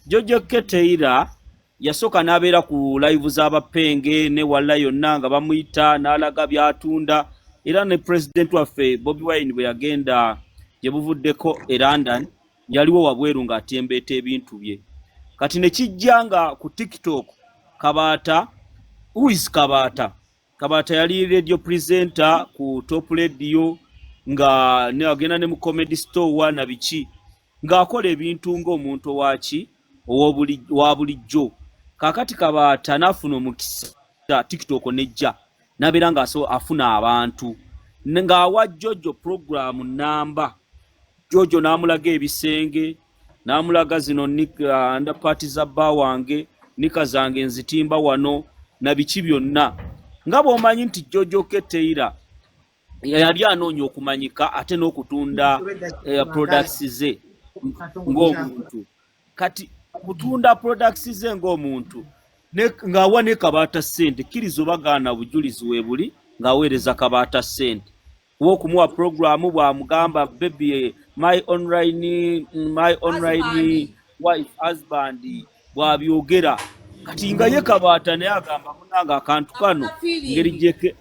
Jojo K Taylor yasooka n'abeera ku live z'abapenge ne walla yonna nga bamuyita n'alaga by'atunda. Era ne pulezidenti waffe Bobi Wine bwe yagenda gye buvuddeko e London, yaliwo wabweru ng'atembeeta ebintu bye. Kati ne kijja nga ku TikTok Kabaata, who is Kabaata? Kabaata yali radio presenter ku Top Radio, nga ne agenda ne mu Comedy Store na biki, ng'akola ebintu ng'omuntu owaki wa bulijjo. Kaakati Kabaata n'afuna omukisa, TikTok nejja n'abeera nga afuna abantu, ng'awa Jojo program namba. Jojo n'amulaga ebisenge, n'amulaga zino underpants za bba wange, nika zange nzitimba wano na biki byonna. Nga bw'omanyi nti Jojo K Taylor yali anoonya okumanyika ate n'okutunda products ze ng'omuntu. Kati kutunda products ze ng'omuntu ng'awa ne Kabaata ssente, kkiriza oba gaana, bujulizi weebuli ng'aweereza Kabaata ssente kuba okumuwa programu. Bw'amugamba, "Baby, my online wife, husband," bw'abyogera kati nga ye Kabaata naye agamba, "Munange, akantu kano ngeri gyeke,"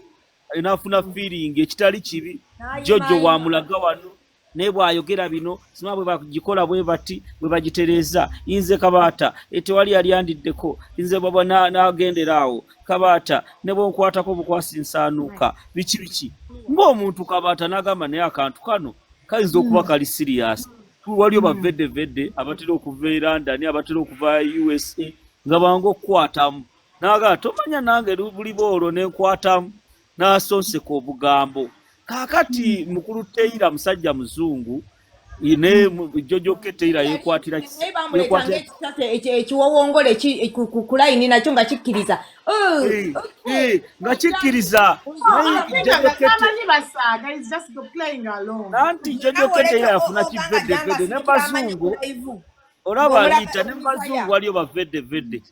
naafuna feeling ekitali kibi. Jojo bw'amulaga wano naye bw'ayogera bino, sima bwe bagikola bwe bati bwe bagitereeza, nze Kabaata tewali yali andiddeko nze baba n'agendera awo. Kabaata ne bwonkwatako bukwasi nsaanuuka, biki biki. Ng'omuntu Kabaata n'agamba, naye akantu kano kayinza okuba kali serious. Waliyo baveddevedde abatera okuva e London, abatera okuva USA, nga bangu okukwatamu. N'agamba, "Tomanya nange buliba olwo nenkwatamu," n'asonseka obugambo. Kaakati mukulu Taylor musajja muzungu, ne Jojo K Taylor yekwatira Naye bamuleetanga ekisasi ekiwowongole ku layini, nakyo nga kikkiriza. Oh, nga kikkiriza. Naye Jojo K Tamanyi basaaga, is just playing along. Anti Jojo K Taylor yafuna kiveddevedde ne bazungu. Olaba liita ne bazungu waliyo baveddevedde.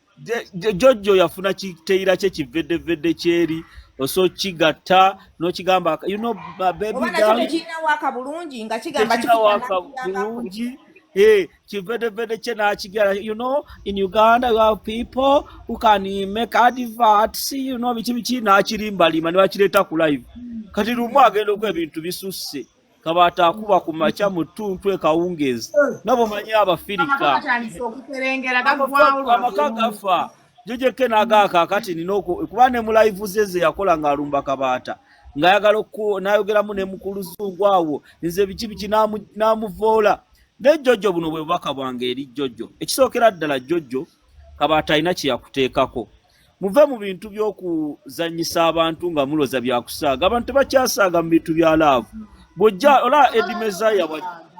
Jojo yafuna kiteira kye kiveddevedde kyeri oso kigatta n'okigamba, you know, baby Oba nakyo girl. Tekirina waaka bulungi nga kigamba. Tekirina waaka bulungi. Kivedevede kye n'akigera, you know, in Uganda you have people who can make adverts, you know, biki biki, n'akirimbalima ne bakireeta ku live. Kati lumu agenda okuba ebintu bisusse, Kabaata akuba ku makya mu ttuntu ekawungeezi, nabo manyi Abafirika. Amaka gatandise okuterengera, gaggwawo. Amaka gafa. Jojo K n'agaa, kaakati nina kuba ne mu live ze ze yakola ng'alumba Kabaata, ng'ayagala n'ayogeramu ne mukuluzungu awo, nze biki biki, n'amuvoola. Ne Jojo, buno bwe bubaka bwange eri Jojo. Ekisookera ddala, Jojo, Kabaata alina kye yakuteekako. Muve mu bintu by'okuzannyisa abantu nga muloza byakusaaga. Abantu tebakyasaaga mu bintu bya love. Bw'ojja olaba Edi Mezaya,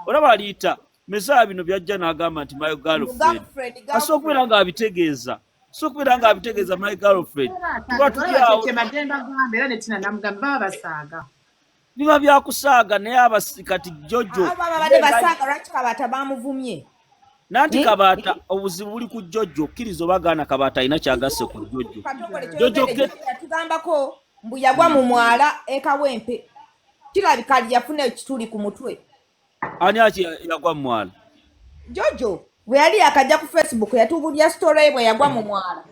olaba aliita Mezaya, bino byajja n'agamba nti, "My girlfriend." Asobola okubeera ng'abitegeeza, so okubeera ng'abitegeeza, "My girlfriend," tuba tuli awo. Kyebadde mbagamba era ne Tina namugamba, baba basaaga. Biba byakusaaga, naye abasi kati Jojo Abo babadde basaaga, lwaki Kabaata bamuvumye? Nanti Eh? Kabaata, obuzibu buli ku Jojo. Kkiriza oba gaana, Kabaata alina kyagasse ku Jojo. Katongole. Jojo Kyogere yatugambako mbu yagwa mu mwala ekawempe, kirabika yafuna ekituli ku mutwe. Ani aki yagwa mu mwala? Jojo bwe yali yakajja ku Facebook yatubulya story ye bwe yagwa mu mwala.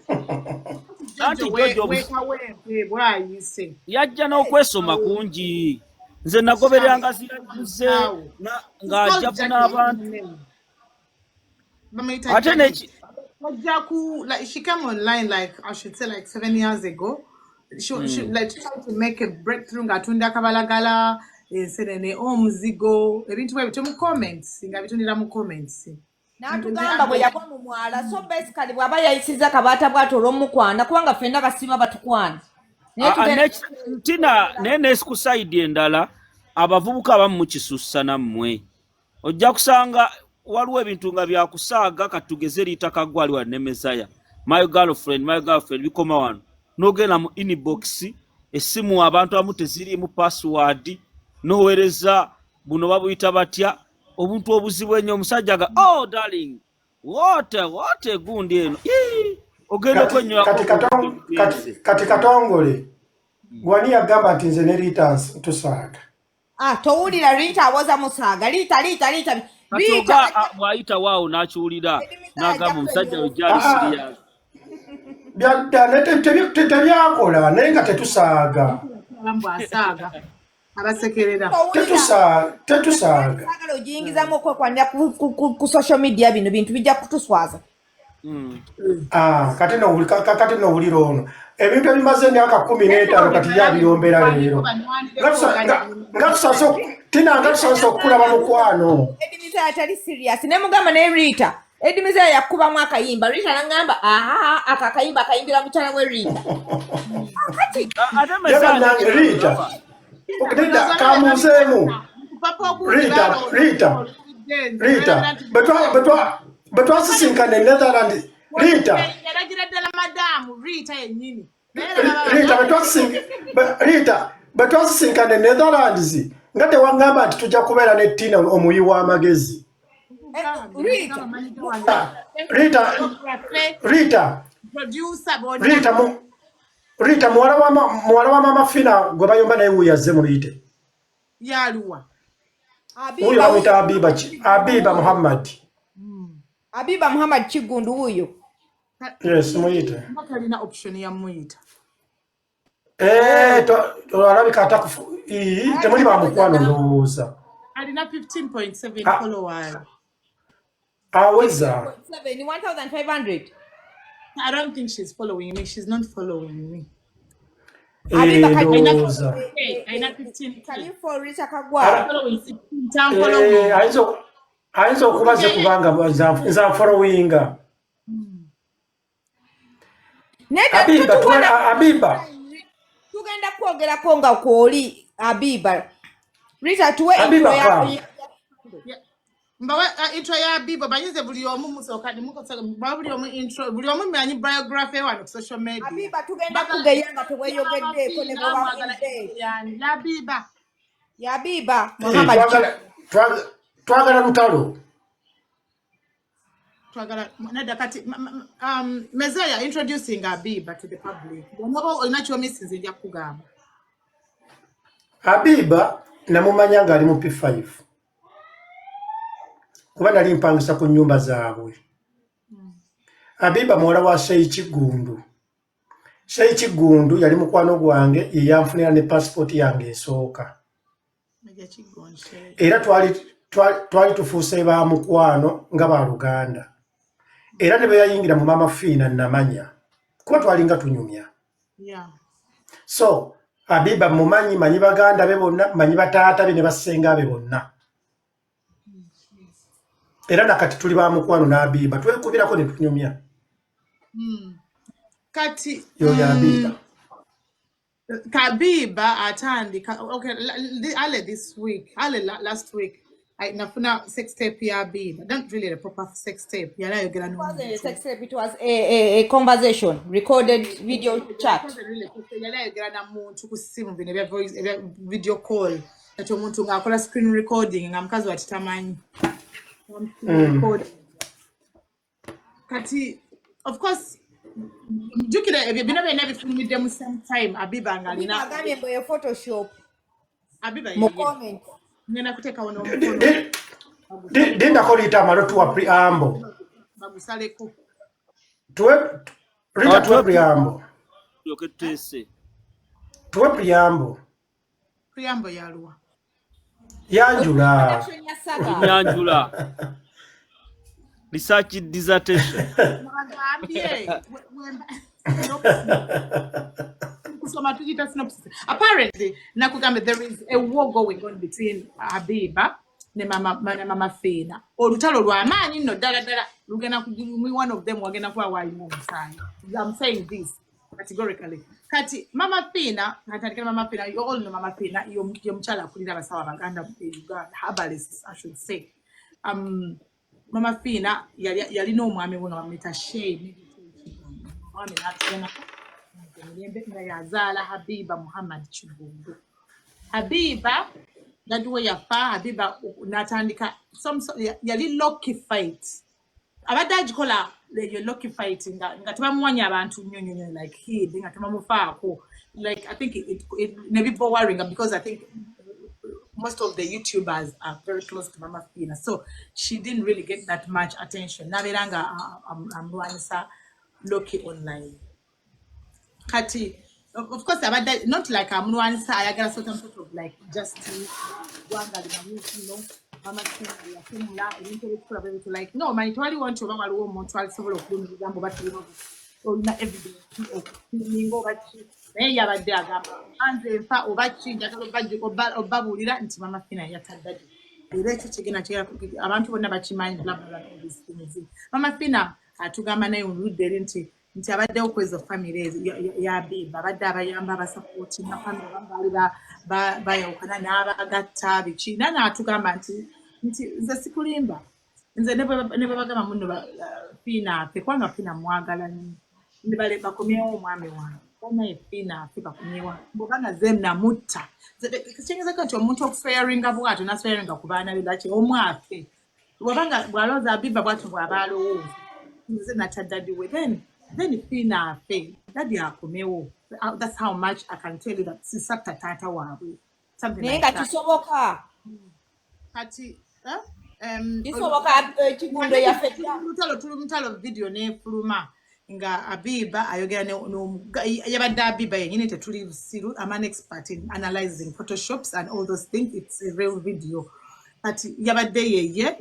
Anti Jojo Wekawempe bwayise. Yajja n'okwesoma kungi. Nze nagobereranga ziraguze ng'ajja funa abantu. Bamuyita Ate Jackie. Jaku, like she came online like I should say like 7 years ago. She like tried to make a breakthrough ng'atunda kabalagala, ensenene, omuzigo, ebintu bwe bityo mu comments, nga bitundira mu comments. N'atugamba bwe yagwa mu mwala. So basically bw'aba yayisiza Kabaata bw'ati olw'omukwana, kubanga ffenna basiba batukwana, naye Ah, ah, tugenda Tina, naye ne ku side endala, abavubuka abamu mukisussa nammwe. Ojja kusanga waliwo ebintu nga byakusaaga. Katugeze liita kaggwa ali wano ne Mesaya, "My girlfriend, my girlfriend," bikoma wano. N'ogenda mu inbox, essimu abantu abamu teziriimu password, n'oweereza buno babuyita batya, obuntu obuzibu ennyo. Omusajja ga, "Oh darling, what gundi eno." Ii, ogenda okwenywako. Kati Katongole, gwani yagamba nti nze ne Rita tusaaga? Ah, towulira Liita awoza musaaga. Liita, Liita, Liita. Kati Rita, oga bw'ayitawo awo n'akiwulira Eddie Mizaya n'agamba ajja omusajja kwenyoza. oyo gyali Ah, serious. Byadda naye tebyakola naye nga tetusaaga. Mbu asaaga abasekerera. Owulira. Tetusaaga. Saagala ogiyingizamu okwekwanira ku social media, bino bintu bijja kutuswaza. Ah, kati nowulira ono ebintu ebimaze emyaka 15 kati yabiyombera leero. Nga Tina, nga tusanze okukulaba, mukwano. Eddie Mizaya tali serious, ne mugamba naye Rita, Eddie Mizaya yakubamu akayimba. Rita nagamba aha, ako akayimba akayimbira mukyala we Rita kati. Ate Ye Mezaya bannange, Rita, Rita, kamuuzeemu. Rita, Rita, Rita, bwe twasisinkana e Netherland, Rita, Yalagira ddala madaamu Rita yennyini. Rita, Rita, bwe twasisinkana e Netherlands nga tewaŋŋamba nti tujja kubeera ne Tina omuyi w'amagezi. Rita. Rita, Rita, Producer bonna. Rita, Rita, muwala wa mama Fina gwe bayomba naye wuuyo azze, muyite. Yaluwa? Wuuyo bamuyita Abiba, Abiba Muhammad. Abiba Muhammad Kigundu wuuyo. Yes, muyite. Nga talina option ya muyita. Eh, alabika atakufu ii, temuli ba mukwano ndowooza. Alina 15.7 Ah. followers. Aweza. 1500. I don't think she's following me. She's not following me. Eh, Abiba kati ndowooza. Hey, alina 15. Can you follow Rita Kagwa? Following 16 town following. Eh, ayinza okuba ze kubanga nze nfollowinga. Naye Abiba, tutuwana Abiba. Tugenda kwogerako nga kwoli Abiba. Rita, tuwe Abiba intro ya come. Yeah. Mbawe intro ya Abiba banyize buli omu musooka mbawe buli omu intro, buli omu manyi biography wano ku social media. Abiba, tugenda kugeya nga teweyogeddeeko ne bweba Yani Abiba. Ya Abiba Eh, Muhammad. Twagala lutalo. Twagala nedda kati Mezaya introducing Abiba to the public. Bw'onoba olina ky'omisinze nja kukugamba. Abiba namumanya ng'ali mu P5 kuba nali mpangisa ku nnyumba zaabwe. Abiba muwala wa Sheyi Kiggundu. Sheyi Kiggundu yali mukwano gwange, ye yanfunira ne pasipooti yange esooka. Majja Kiggundu. Era twali tufuuse ba mukwano nga baluganda. Era ne bwe yayingira mu Mama Fiina namanya kuba twalinga tunyumya. So Abiba mumanyi, manyi baganda be bonna, manyi bataata be ne bassenga be bonna. Era nakati tuli ba mukwano n'Abiba, twekubirako ne tunyumya. Kati Yoyo Abiba. Kabiba atandika, okay, early this week, early last week, I nafuna sex tape ya Abiba. Not really a proper sex tape. Yali ayogera It wasn't a n'omuntu. sex tape, it was a conversation, recorded video chat. It wasn't really, yali ayogera na muntu ku ssimu, bino ebya voice, ebya video call. Kati omuntu ng'akola screen recording nga mukazi wati tamanyi. Record. Kati of course jjukira ebyo bino byonna bifulumidde mu same time Abiba ng'alina Agambye mbu eyo Photoshop Abiba mu yeye. comment. Ngenda kuteekawo n'omukono. Lindako Rita amale tuwa preamble. Bagusaleko. Tuwe Rita, Ah, tuwe preamble. Tulyoke tuteese. Tuwe preamble. Preamble yaluwa? Yanjula. Production ya Saga. Nyanjula research dissertation. Bagambye kusoma tugiyita synopsis. Apparently nakugambye there is a war going on between Habiba ne mama Fiina. Olutalo lw'amaanyi nno ddala ddala lugenda one of them wagenda kuba wayimu omusaayi. I'm saying this categorically. Kati Mama Fiina, katandikira Mama Fiina. You all know Mama Fiina, ye mukyala akulira abasawo abaganda e Uganda, herbalists I should say. Mama Fiina yalina omwami we nga bamuyita Shei. Omwami n'atugenda emirembe nga yazaala Habiba Muhammad Kigundu. Habiba daddy we yafa, Habiba n'atandika yali low-key fight, abadde agikola eyo low-key fight nga tebamuwanya abantu nnyo nnyo nnyo, like hid nga tebamufaako, like I think it nebi boring because I think Most of the YouTubers are very close to Mama Fina, so she didn't really get that much attention. Nabeera nga amulwanyisa Loki online. Kati of course abadde not like amulwanyisa, ayagala certain sort of like just gwanga limanyi nti Mama Fina yatemula ebintu ebikula bwe bityo. Like, no manyi tewaliwo nti oba waliwo omuntu alisobola okulumiriza mbu oba tulina olina evidence okufiminga oba ki, naye yabadde agamba anze nfa oba ki, njagala obabuulira nti Mama Fina yatta daddy, era ekyo kigenda kigenda abantu bonna bakimanyi, bla bla bla, all these things. Mama Fina atugamba naye oludda eri nti abaddewo kwezo family ezo ya Biba, abadde abayamba, abasupportinga family abamu baali bayawukana n'abagatta biki, naye n'atugamba nti nze sikulimba, nze ne bwe bagamba muno Fiina afe, kubanga Fiina mwagala nnyo, ne bale bakomyewo omwami wange banaye, Fiina afe bakomyewo bwobanga ze namutta. Kitegeezako nti omuntu okuswearinga bw'atyo naswearinga ku baana be, lwaki omu afe, bw'abanga bw'alowooza Abiba bw'atyo bw'aba alowooza nze natta daddy we, then Fiina afe, daddy akomewo. That's how much I can tell you that sisatta taata waabwe, something Naye like nga that. Kisoboka? Kati eh? Kisoboka ekigundo yaffe dda. Lutalo tuli mutalo, video nefuluma nga Abiba ayogera yabadde Abiba yenyini, tetuli busiru. I'm an expert in analyzing photoshops and all those things. It's a real video. Kati yabadde yeye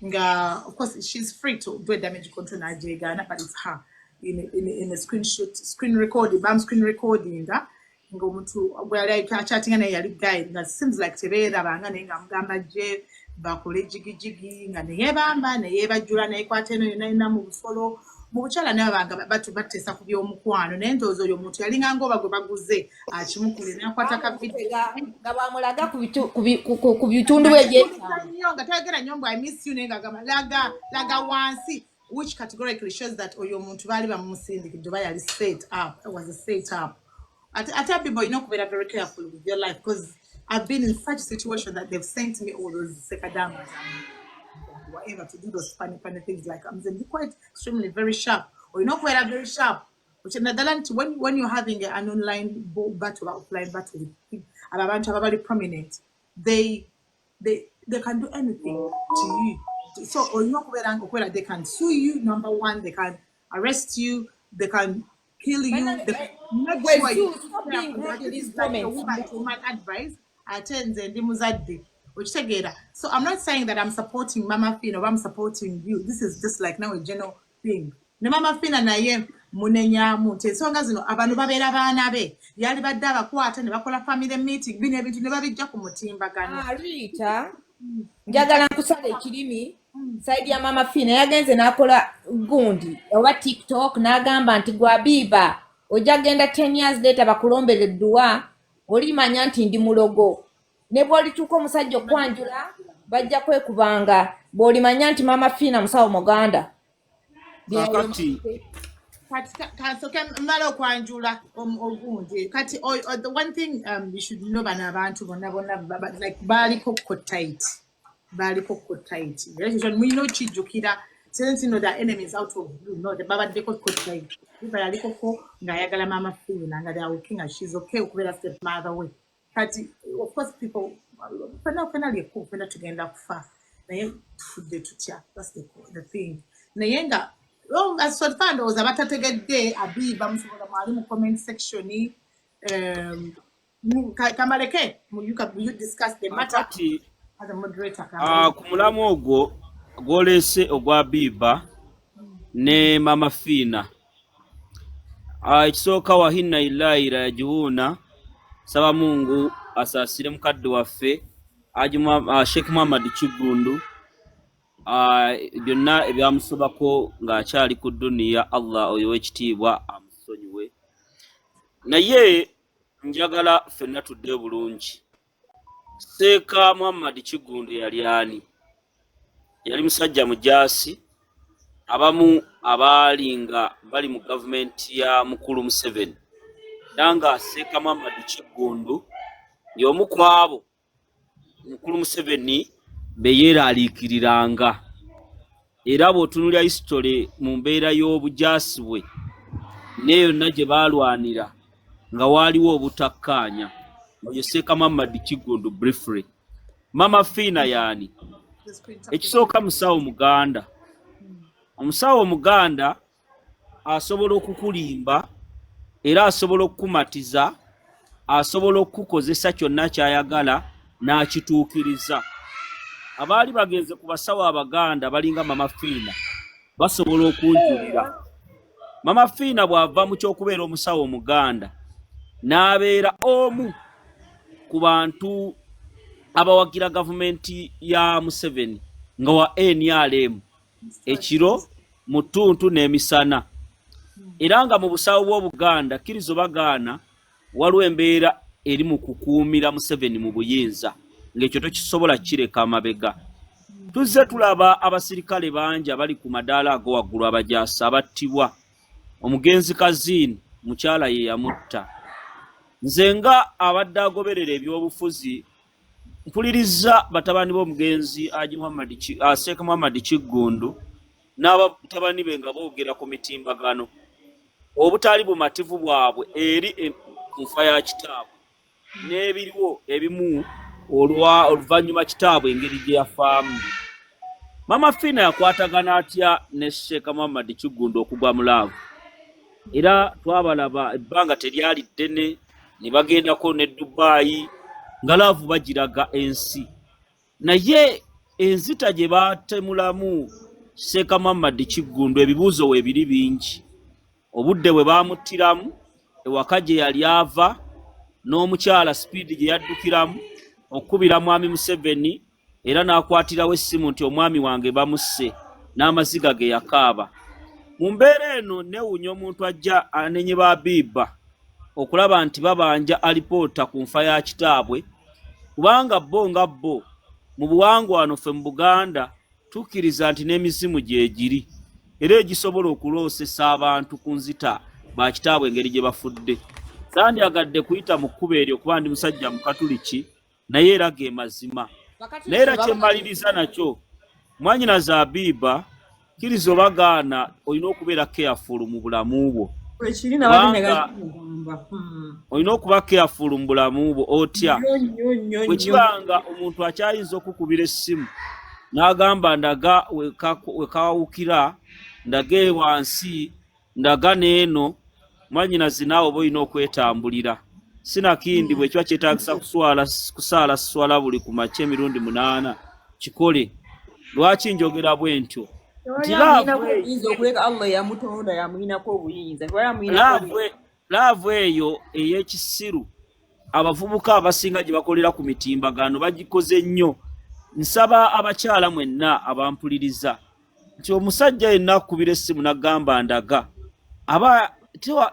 nga of course she's free to do a damage control n'agyegaana, but it's her in a screenshot, screen recording, bam screen recording nga ng'omuntu gwe yali achattinga naye yali guy nga seems like tebeerabanga, naye ng'amugamba gye bakole jigijigi, nga neyeebamba neyeebajjula neyekwata eno yonna yonna mu busolo mu bukyala, naye babanga bateesa ku by'omukwano, naye ndowooza oyo omuntu yalinga ng'oba gwe baguze akimukule n'akwata ka video. Bamutega nga bamulaga ku bitundu ebyetaano. Nnyo nga tayogera nnyo mbu "I miss you", naye ng'agamba laga laga wansi, which categorically shows that oyo omuntu baali bamumusindikidde oba yali set up. It was a set up. Ate people, olina okubeera very careful with your life, because I've been in such situation that they've sent me all those sekadamas and whatever to do those funny funny things. Like, I'm quite extremely very sharp. Olina okubeera very sharp. Which naddala nti when you're having an online battle or offline battle with abo abantu ababali prominent, they can do anything to you. So olina okubeera nga okubeera, they can sue you, number one, they can arrest you, they can kill you, they can make Gwe sure you Sue, stop being rude in. This these is like a comments. woman to woman advice, ate nze ndi muzadde, okitegeera? So I'm not saying that I'm supporting Mama Fina or I'm supporting you. This is just like now a general thing. Ne Mama Fina naye munenyamu nti ensonga zino abantu babeera baana be yali badde abakwata ne bakola family meeting, bino ebintu ne babijja ku mutimbagano. Ah, Rita, njagala nkusala ekirimi. Side ya Mama Fina, yagenze n'akola gundi oba TikTok n'agamba nti gwabiiba ojja genda 10 years later bakulombera edduwa, olimanya nti ndi mulogo, ne bw'olituuka omusajja okwanjula bajja kwekubanga bw'olimanya nti Mama Fina musawo muganda. Kakati Kati kansooke mmale okwanjula ogundi. Kati the one thing you should know, bano abantu bonna bonna like baaliko ko tight, baaliko ko tight. Era ekyo mulina okijjukira since you know the enemies out of blue. No, babaddeko ko tight. Biba yaliko ko ng'ayagala Maama Fiina, nga they are okay, nga she's okay okubeera step mother we. Kati of course people, fenna fenna lyekku, fenna tugenda kufa, naye tufudde tutya? That's the thing. Naye nga, oh, as so far ndowooza batategedde Abiba musobola mwali mu comment section, kamaleke you discuss the matter Kakati as a moderator. Ku mulamu ogwo gwoleese ogwa Biba ne Mama Fiina, ekisooka, wa inna lillahi rajiuna. Saba Mungu asaasire mukadde waffe Haji Sheikh Muhammad Kiggundu. Byonna ebyamusobako ng'akyali ku duniya, Allah oyo w'ekitiibwa amusonyiwe. Naye njagala ffenna tudde bulungi. Seeka Muhammad Kiggundu yali ani? Yali musajja mujaasi, abamu abaali nga bali mu gavumenti ya mukulu Museveni, era nga Seeka Muhammad Kiggundu y'omu ku abo mukulu Museveni be yeeraliikiriranga. Era bw'otunuulira history mu mbeera y'obujaasi bwe ne yonna gye baalwanira, nga waaliwo obutakkaanya. Oyo Seeka Muhammad Kiggundu. Briefly, Mama Fiina yaani? Ekisooka, musawo muganda. Omusawo omuganda asobola okukulimba era asobola okukumatiza, asobola okukukozesa kyonna ky'ayagala n'akituukiriza. Abaali bagenze ku basawo abaganda balinga Mama Fiina basobola okunjulira. Mama Fiina bw'ava mu ky'okubeera omusawo omuganda n'abeera omu ku bantu abawagira gavumenti ya Museveni nga wa NRM ekiro mu ttuntu n'emisana, era nga mu busawo bw'Obuganda, kkirizo bagaana, waliwo embeera eri mu kukuumira Museveni mu buyinza, ng'ekyo tokisobola kireka amabega. Tuzze tulaba abasirikale bangi abali ku madaala ago waggulu, abajaasi abattibwa. Omugenzi Kaziini mukyala ye yamutta. Nze nga abadde agoberera ebyobufuzi, mpuliriza batabani b'omugenzi Haji Muhammad, Sheikh Muhammad Kiggundu n'abatabani be nga boogera ku mitimbagano obutali bumativu bwabwe eri nfa ya kitaabwe n'ebiriwo ebimu olwa oluvannyuma kitaabwe engeri gye yafaamu. Mama Fiina yakwatagana atya ne Sheikh Muhammad Kiggundu okugwa mu love? Era twabalaba ebbanga teryali ddene ne bagendako ne Dubayi nga love bagiraga ensi, naye enzita gye baatemulamu Sheikh Muhammad Kiggundu, ebibuuzo weebiri bingi. Obudde bwe baamuttiramu, ewaka gye yali ava n'omukyala, speed gye yaddukiramu okukubira mwami Museveni era n'akwatirawo essimu nti omwami wange bamusse, n'amaziga ge yakaaba. Mu mbeera eno neewuunya omuntu ajja anenye ba Abiba okulaba nti babanja alipoota ku nfa ya kitaabwe, kubanga bo nga bo mu buwangwa wano ffe mu Buganda tukkiriza nti n'emizimu gyegiri era egisobola okuloosesa abantu ku nzita bakitaabwe engeri gye bafudde. Sandyagadde kuyita mu kkubo eryo kuba ndi musajja mukatuliki, naye era ge mazima. Naye era kyemmaliriza nakyo, mwanyinaze Abiba, kkiriza oba gaana, olina okubeera careful mu bulamu bwo. Ekiri nabadde Kubanga njagala. Olina okuba careful mu bulamu bwo. Otya? Nnyo nnyo nnyo. Bwe Nnyo. kibanga omuntu akyayinza okukubira essimu n'agamba ndaga wekawukira, ndaga wansi, ndaga n'eno, mwanyinazi naawe oba olina okwetambulira. Sinakindi bwe kiba kyetaagisa kuswala, kusaala swala buli ku makya emirundi 8, kikole. Lwaki njogera bwe ntyo? Nti Tewali amuyinako love eyo obuyinza okuleka Allah yamutonda, yamuyinako obuyinza. Tewali amuyinako love love eyo ey'ekisiru abavubuka abasinga gye bakolera ku mitimbagano bagikoze nnyo. Nsaba abakyala mwenna abampuliriza nti omusajja yenna akubira essimu n'agamba ndaga, aba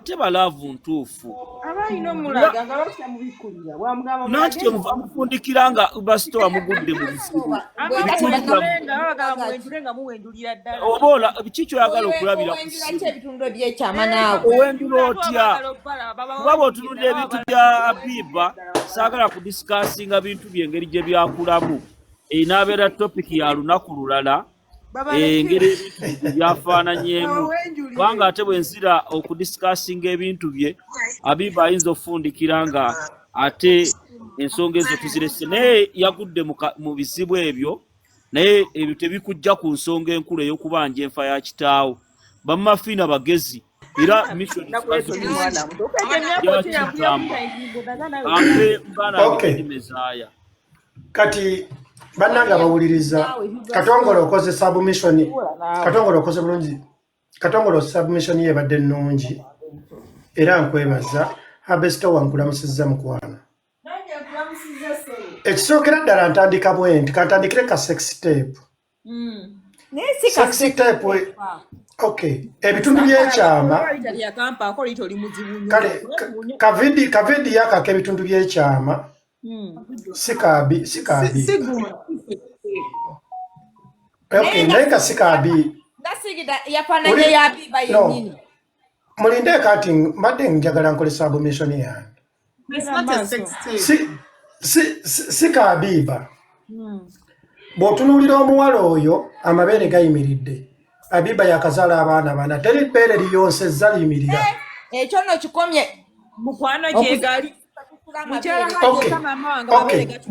teba love ntuufu. Aba alina omulaga nga lwaki tamubikkulira bwamugamba Nanti mulage. kyemuva mufundikira nga basitowa mugudde mu bizibu. Nga babagamba muwenjule nga muwenjulira ddala. Oba ola ki kyoyagala okulabira ku Owenjula ki ssimu? Ebitundu ebyekyama naawe. Owenjula otya? Kuba bw'otunulira ebintu bya Abiba, saagala kudiscussinga bintu byengeri gye byakulamu, enaabeera topic ya lunaku lulala, engeri ebintu bye byafaananyeemu, kubanga ate bwe nzira okudiscussinga ebintu bye Abiba, ayinza okufundikira nga ate ensonga ezo tuzirese. Naye yagudde mu bizibu ebyo, naye ebyo tebikujja ku nsonga enkulu ey'okubanja enfa ya kitaawo. Bamafiina bagezi era mission Mwana muto okete emyaka Yakigamba. Ampe muganda wange. Okay. Mezaaya. Kati bannange abawuliriza, Katongole okoze submission, Katongole okoze bulungi, Katongole submission ye ebadde nnungi era nkwebaza. Habesto, nkulamusizza mukwano. Nange nkulamusizza, ssebo. Ekisookera ddala ntandika bwe nti, kantandikire ka sex tape. Naye si Sex tape, okay, ebitundu by'ekyama. Yakampaako lito oli muzibu nnyo. Kale kavidiyo ako ak'ebitundu by'ekyama si kabi, si kabi. Okay, naye nga si kabi. Nga sigida yafaananye ya Abiba No. yennyini. Mulinde, kati mbadde njagala nkole submission yange. It's not a sex tape. Si kabiiba. Bw'otunuulira omuwala oyo, amabeere gayimiridde. Abiba yakazaala abaana bana, teri bbeere liyonsezza liyimirira. Ekyo nno kikomye. Mukwano, gyegali. Mukyala amabeere. Haji Okay, eka maama wange amabeere okay. gatudde.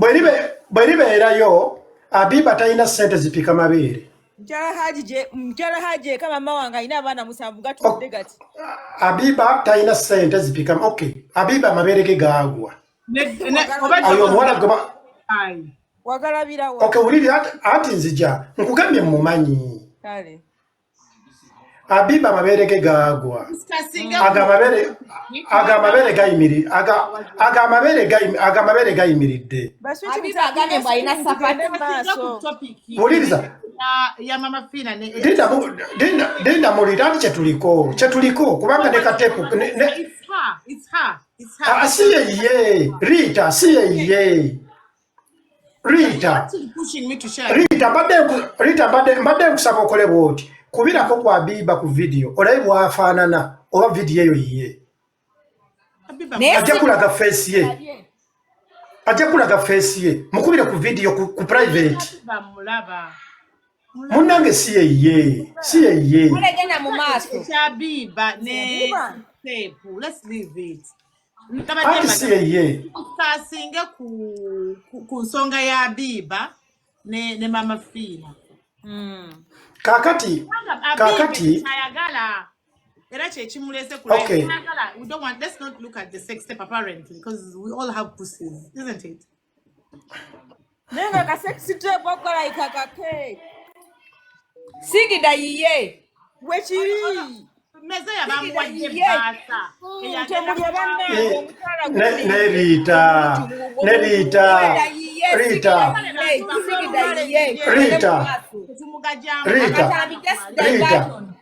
Bwe libeerayo, Abiba talina ssente zipika mabeere. Mukyala Haji gye mukyala Haji eka maama wange alina abaana 7 gatudde gati. Abiba talina ssente zipika. Okay, Abiba amabeere ge gaagwa. Oba Oyo omuwala gwe Ayi. Wagalabirawa? Okay, wuliri anti nzija nkugambye mumanyi. Kale. Abiba amabeere ge gaagwa. Discussinga Aga amabeere aga amabeere gayimiri aga aga amabeere gayimi aga amabeere gayimiridde. Baswiti Abiba agambye mbu alina mutagire tugende sapatu. mu Discussinga ku maaso. topic Wuliriza. ya Mama Fina ne Linda mulira anti kyetuliko kubanga ne katepu ne It's her. It's her. It's her. Ah, si ye Rita, si ye Rita. Actually pushing me to share. Rita Rita mbadde nkusaba okole bw'oti, kubirako ku Abiba ku vidiyo olabe bw'afaanana oba vidiyo eyo yiye. Abiba Naye Ajja kulaga face ye, ajja kulaga face ye, mukubire ku vidiyo ku private. Abiba mulaba. Munnange si ye, si ye. Mulegenda mu maaso. Ekya Abiba ne Abiba. tape. Let's leave it. Anti si ye. Discussinga ku nsonga ya Abiba ne Mama Fina. Kaakati Kubanga Abiba kaakati ayagala era kyekimuleese ku Okay. live. Ayagala, we don't want, let's not look at the sex tape apparently because we all have pussies, isn't it? Naye nga ka sex tape okukola kake. Sigida yiye. Bwe kiri. Meze yabamuwadde Sigida yiye. ebbaasa. Eyagenda Temulya bannange omukyala ne Rita, ne Rita, Sigida yiye. Rita, Sigida yiye. Sigida yiye. Rita. Tetumugajamu. Rita. Akatambi just Rita. diversion.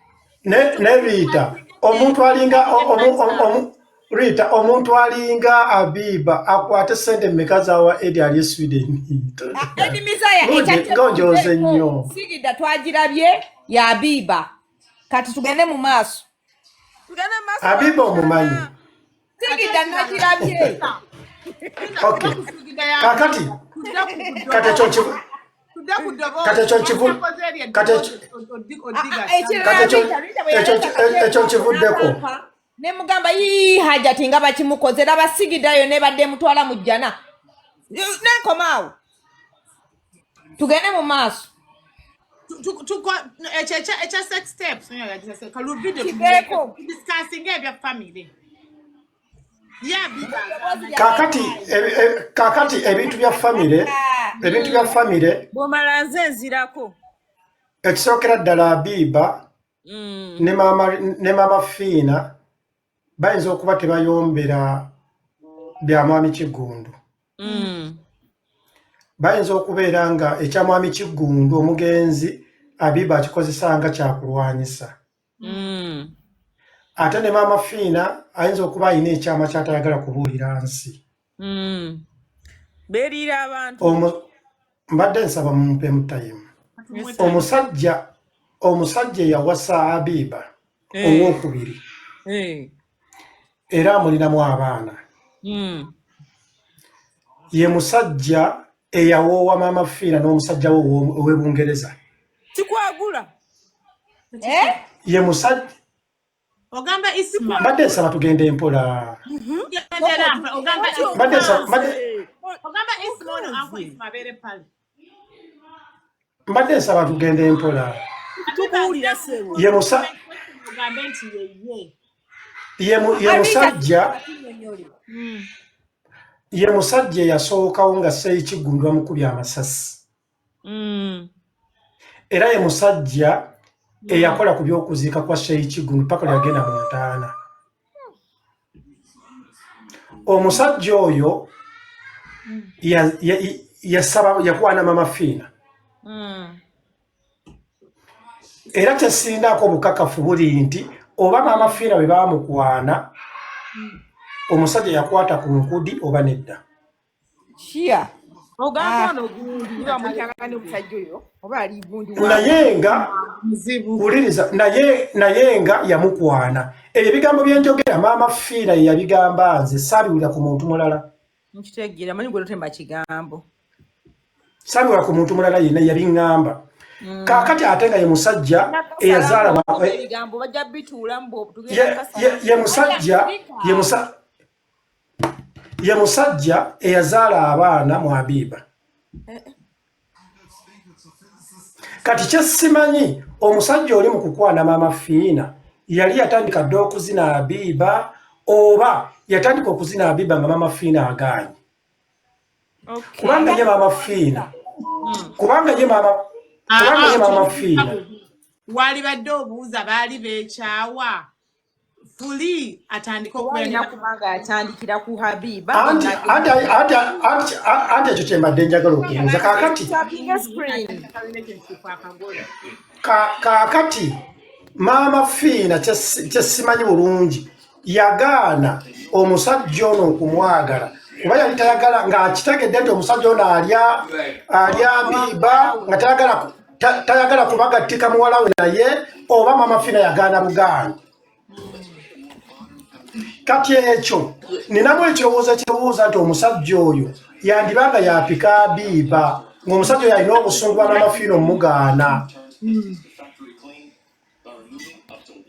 Ne Rita, omuntu alinga Rita, omuntu alinga Abiba akwate sente mmeka z'awa Edi ali e Sweden? Edi Mizaya Gonjooze nnyo. Sigida twagirabye ya Abiba. Kati tugende mu maaso. Tugende mu maaso. Abiba omumanyi. Sigida nagirabye. Okay. Kaakati kati ekyo kati ekyo Ekirala Kati Rita, Rita bwe yaleeta ekyo nkivuddeko. Ne mugamba yii Hajati nga bakimukoze laba Sigida yo nebadde mutwala mu jjana. Nenkoma awo. Tugende mu maaso. Ekya sex tapes kaluvidio Kiveeko. discussinga ebya family ya Abiba. Kaakati ebintu bya famire, ebintu bya famire, Bw'omala nze nzirako. ekisookera ddala Abiba ne maama Fiina bayinza okuba tebayombera bya mwami Kiggundu. Bayinza okubeera nga ekya mwami Kiggundu omugenzi Abiba akikozesa nga kyakulwanyisa. Ate ne maama Fiina ayinza okuba alina ekyama ky'atayagala kubuulira nsi. Beeriira abantu. Mbadde nsaba mumpeemu time. Omusajja eyawasa Abiba owookubiri era amulinamu abaana. Ye musajja eyawoowa maama Fiina n'omusajja we ow'e Bungereza. Kikwagula. Eh? Ye musajja Ogamba Isma. Mbadde nsaba tugende mpola. Tugendera ogamba Mbadde Isma. nsaba mbadde Ogamba Isma ono Uncle Isma abeere pale. Mbadde nsaba tugende mpola. Tukuwulira ssebo. Ogambe nti yeye. Ye musajja ye musajja eyasookawo nga Seyi Kiggundu bamukubye amasasi. Era ye musajja eyakola ku by'okuziika kwa Sheikh Kiggundu paka lwe yagenda mu ntaana. Omusajja oyo yasaba yakwana Mama Fiina. Era kyesindaako obukakafu buli nti oba Mama Fiina bwe baamukwana omusajja yakwata ku nkudi oba nedda. Shia. Ogamba Ah. ono gundi bamuyitanga n'omusajja oyo oba ali gundi wa Naye nga Muzibu. wuliriza, naye nga yamukwana. Ebyo ebigambo bye njogera Maama Fiina ye yabigamba, nze saabiwulira ku muntu mulala. Nkitegeera manyi gwe totemba kigambo. Saabiwulira ku muntu mulala yenna, yabiŋŋamba. Kaakati ate nga ye musajja eyazaala ebigambo bajja bituulamu ye musajja ye musa Ye musajja eyazaala abaana mu Abiba. Kati kyesimanyi, omusajja oli mu kukwana Maama Fiina yali yatandika dda okuzina Abiba, oba yatandika okuzina Abiba nga Maama Fiina agaanye? Kubanga ye Maama Fiina, kubanga ye Maama Fiina Walibadde obuuza, baali beekyawa fuli atandike okubeera Walina kubanga yatandikira ku Habiba. Anti ekyo kyembadde njagala okubuuza kaakati. Tapping screen. Relationship akagole. Kaakati Maama Fiina, kyesimanyi bulungi, yagaana omusajja ono okumwagala kuba yali tayagala, ng'akitegedde nti omusajja ono alya Abiba, nga tayagala kubagattika muwala we naye, oba Maama Fiina yagaana bugaanyi? Kati ekyo ninamu ekirowoozo ekirowooza nti omusajja oyo yandibanga yapika Abiba, ng'omusajja oyo alina obusungu bwa Maama Fiina omugaana.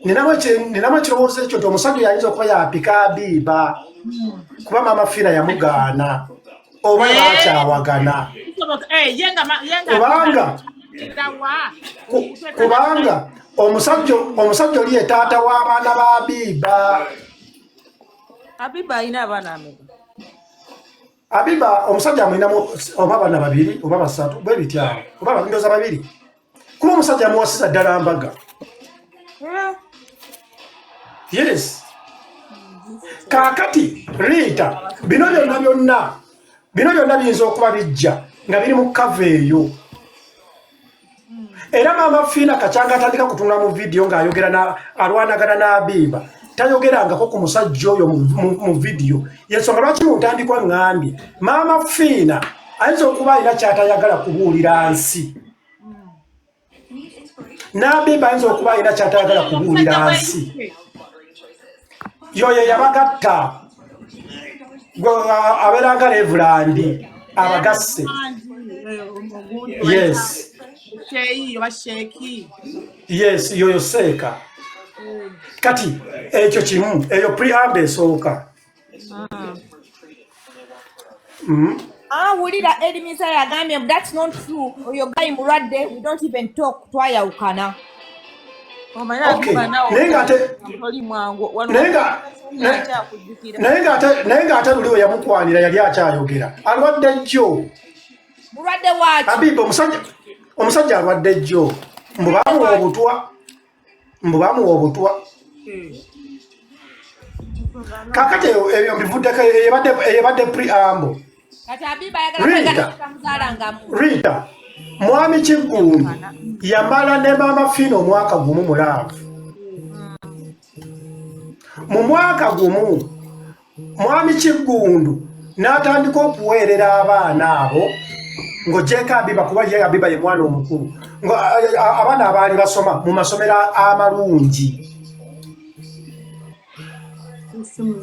Ninamu ekirowoozo ekyo nti omusajja oyo ayinza okuba yapika Abiba kuba Maama Fiina yamugaana, oba bakyawagana. Kisoboka, ye nga ye nga Kubanga wa kubanga omusajja oli ye taata w'abaana ba Abiba. Habiba alina abaana ameka? Abiba omusajja amulinamu oba abaana babiri oba basatu, bwe bityawo, oba ndooza babiri, kuba omusajja amuwasiza ddala mbaga. Yes. Kaakati Riita, bino byonna byonna, bino byonna biyinza okuba bijja nga biri mu kava eyo. Era Maama Fiina kacyanga atandika kutunula mu vidiyo ng'ayogera alwanagana n'Abiiba, tayogerangako ku musajja oyo mu vidiyo. Yensonga lwaki mu ntandikwa ŋŋambye Maama Fiina ayinza okuba alina kyatayagala kubuulira nsi, n'Abiiba ayinza okuba alina kyatayagala kubuulira nsi. Yoyo yabagatta. Abeera nga Reverend abagasse. Yes. Sheyi oba sheeki. Yes, yoyo seeka. Kati ekyo kimu, eyo preamble esooka. Ah, wulira, Edimisa yagambye, "That's not true. Oyo guy mulwadde, we don't even talk, twayawukana." Omanyi Okay. Abiba nawe Naye ng'ate toli mwangu wano. Akyakujjukira. Naye ng'ate luli we yamukwanira yali akyayogera. Alwadde jjo. Mulwadde waaki? Abiba, omusajja alwadde jjo, mbu bamuwa obutwa, mbu bamuwa obutwa. Kakati ebyo mbivuddeko, eyebadde preamble. Kati Abiba ayagala Rita. kwegala tamuzaalangamu. Rita, mwami Kiggundu yamala ne Maama Fiina omwaka gumu mu love. Mu mwaka gumu mwami Kiggundu n'atandika okuweerera abaana abo, ng'ogyeko Abiba, kuba ye Abiba ye mwana omukulu, nga abaana abaali basoma mu masomero amalungi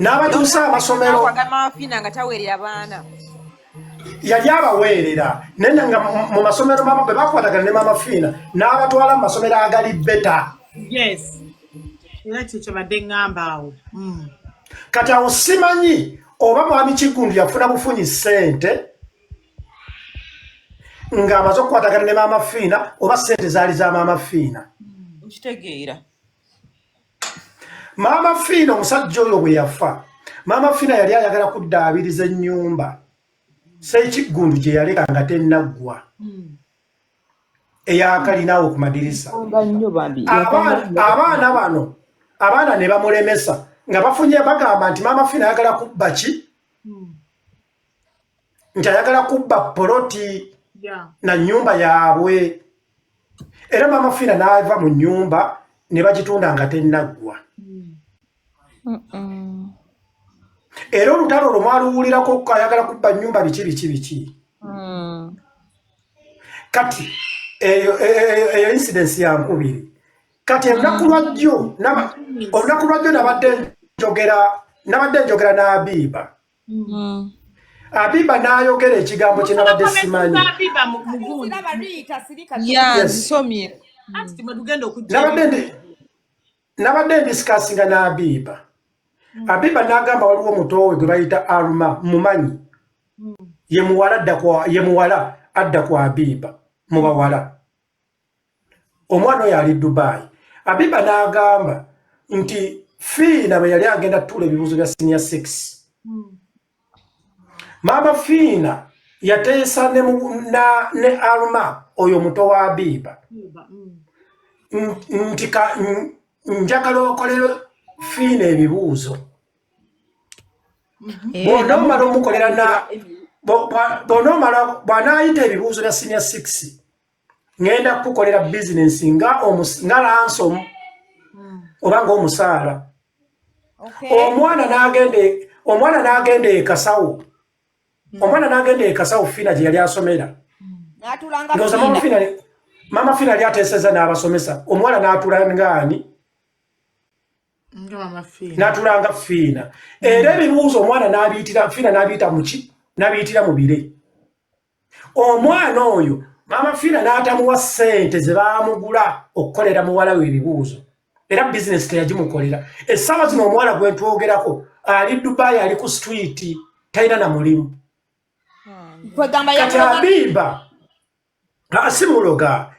n'abatuusa amasomero. Kwagala Fiina nga taweerera baana. Yali abaweerera, naye nga mu masomero, mama bwe bakwatagana ne Maama Fiina n'abatwala mu masomero agali better. Yes, era kyekyo badde ŋŋamba awo. Kati awo simanyi oba mwami Kiggundu yafuna bufunyi ssente ng'amaze okukwatagana ne Maama Fiina, oba ssente zaali za Maama Fiina. Nkitegeera. Maama Fiina, omusajja oyo bwe yafa, Maama Fiina yali ayagala kuddaabiriza ennyumba Seekiggundu gye yaleka nga tennaggwa, eyakalinawo ku madirisa. Nga nnyo bambi. Abaana bano, abaana ne bamulemesa nga bafunye, bagamba nti Maama Fiina ayagala kubba ki, nti ayagala kubba poloti na nnyumba yaabwe. Era Maama Fiina n'ava mu nnyumba ne bagitunda nga tennaggwa. Era olutalo olwo mwaluwulirako, ayagala kubba nnyumba, biki biki biki. Kati eyo incidence ya nkubiri. Kati olunaku lwajjo nabadde njogera n'Abiiba. Abiba n'ayogera ekigambo kye nabadde simanyi. Abiba mugundi. Siraba Rita, sirika. Ya. Yes. Nzisomye. Anti timwe tugenda okujja. Nabadde ndiscussinga n'Abiba. Abiba n'agamba waliwo muto we gwe bayita Aruma, mumanyi ye muwala adda kwa, ye muwala adda ku Abiba mu bawala. Omwana oyo ali Dubai. Abiba n'agamba nti Fiina bwe yali agenda tuula ebibuuzo bya senior 6, Maama Fiina yateesa ne Aruma oyo muto wa Abiba nti njagala okolere Fiina ebibuuzo. Bw'onoomala omukolera na bw'onoomala bw'anaayita ebibuuzo bya senior 6, ngenda kukukolera bizinensi nga nga ransom oba ng'omusaala. Omwana n'agenda omwana n'agenda e Kasawo. Omwana n'agenda e Kasawo Fiina gye yali asomera. N'atuulanga Ndowooza Maama Fiina. Fiina, Maama Fiina yali ateesezza n'abasomesa. Omuwala n'atuula ngaani? Nga Mama Fiina. N'atuula nga Fiina. Era ebibuuzo omwana n'abiyitira Fiina, n'abiyita mu ki? N'abiyitira mu bire. Omwana oyo Maama Fiina n'atamuwa ssente ze baamugula okukolera muwala we ebibuuzo. Era bizinesi teyagimukolera. Essaawa zino omuwala gwe ntwogerako ali Dubai, ali ku street, talina na mulimu. Kwegamba Kati yamuloga. Abiba si muloga.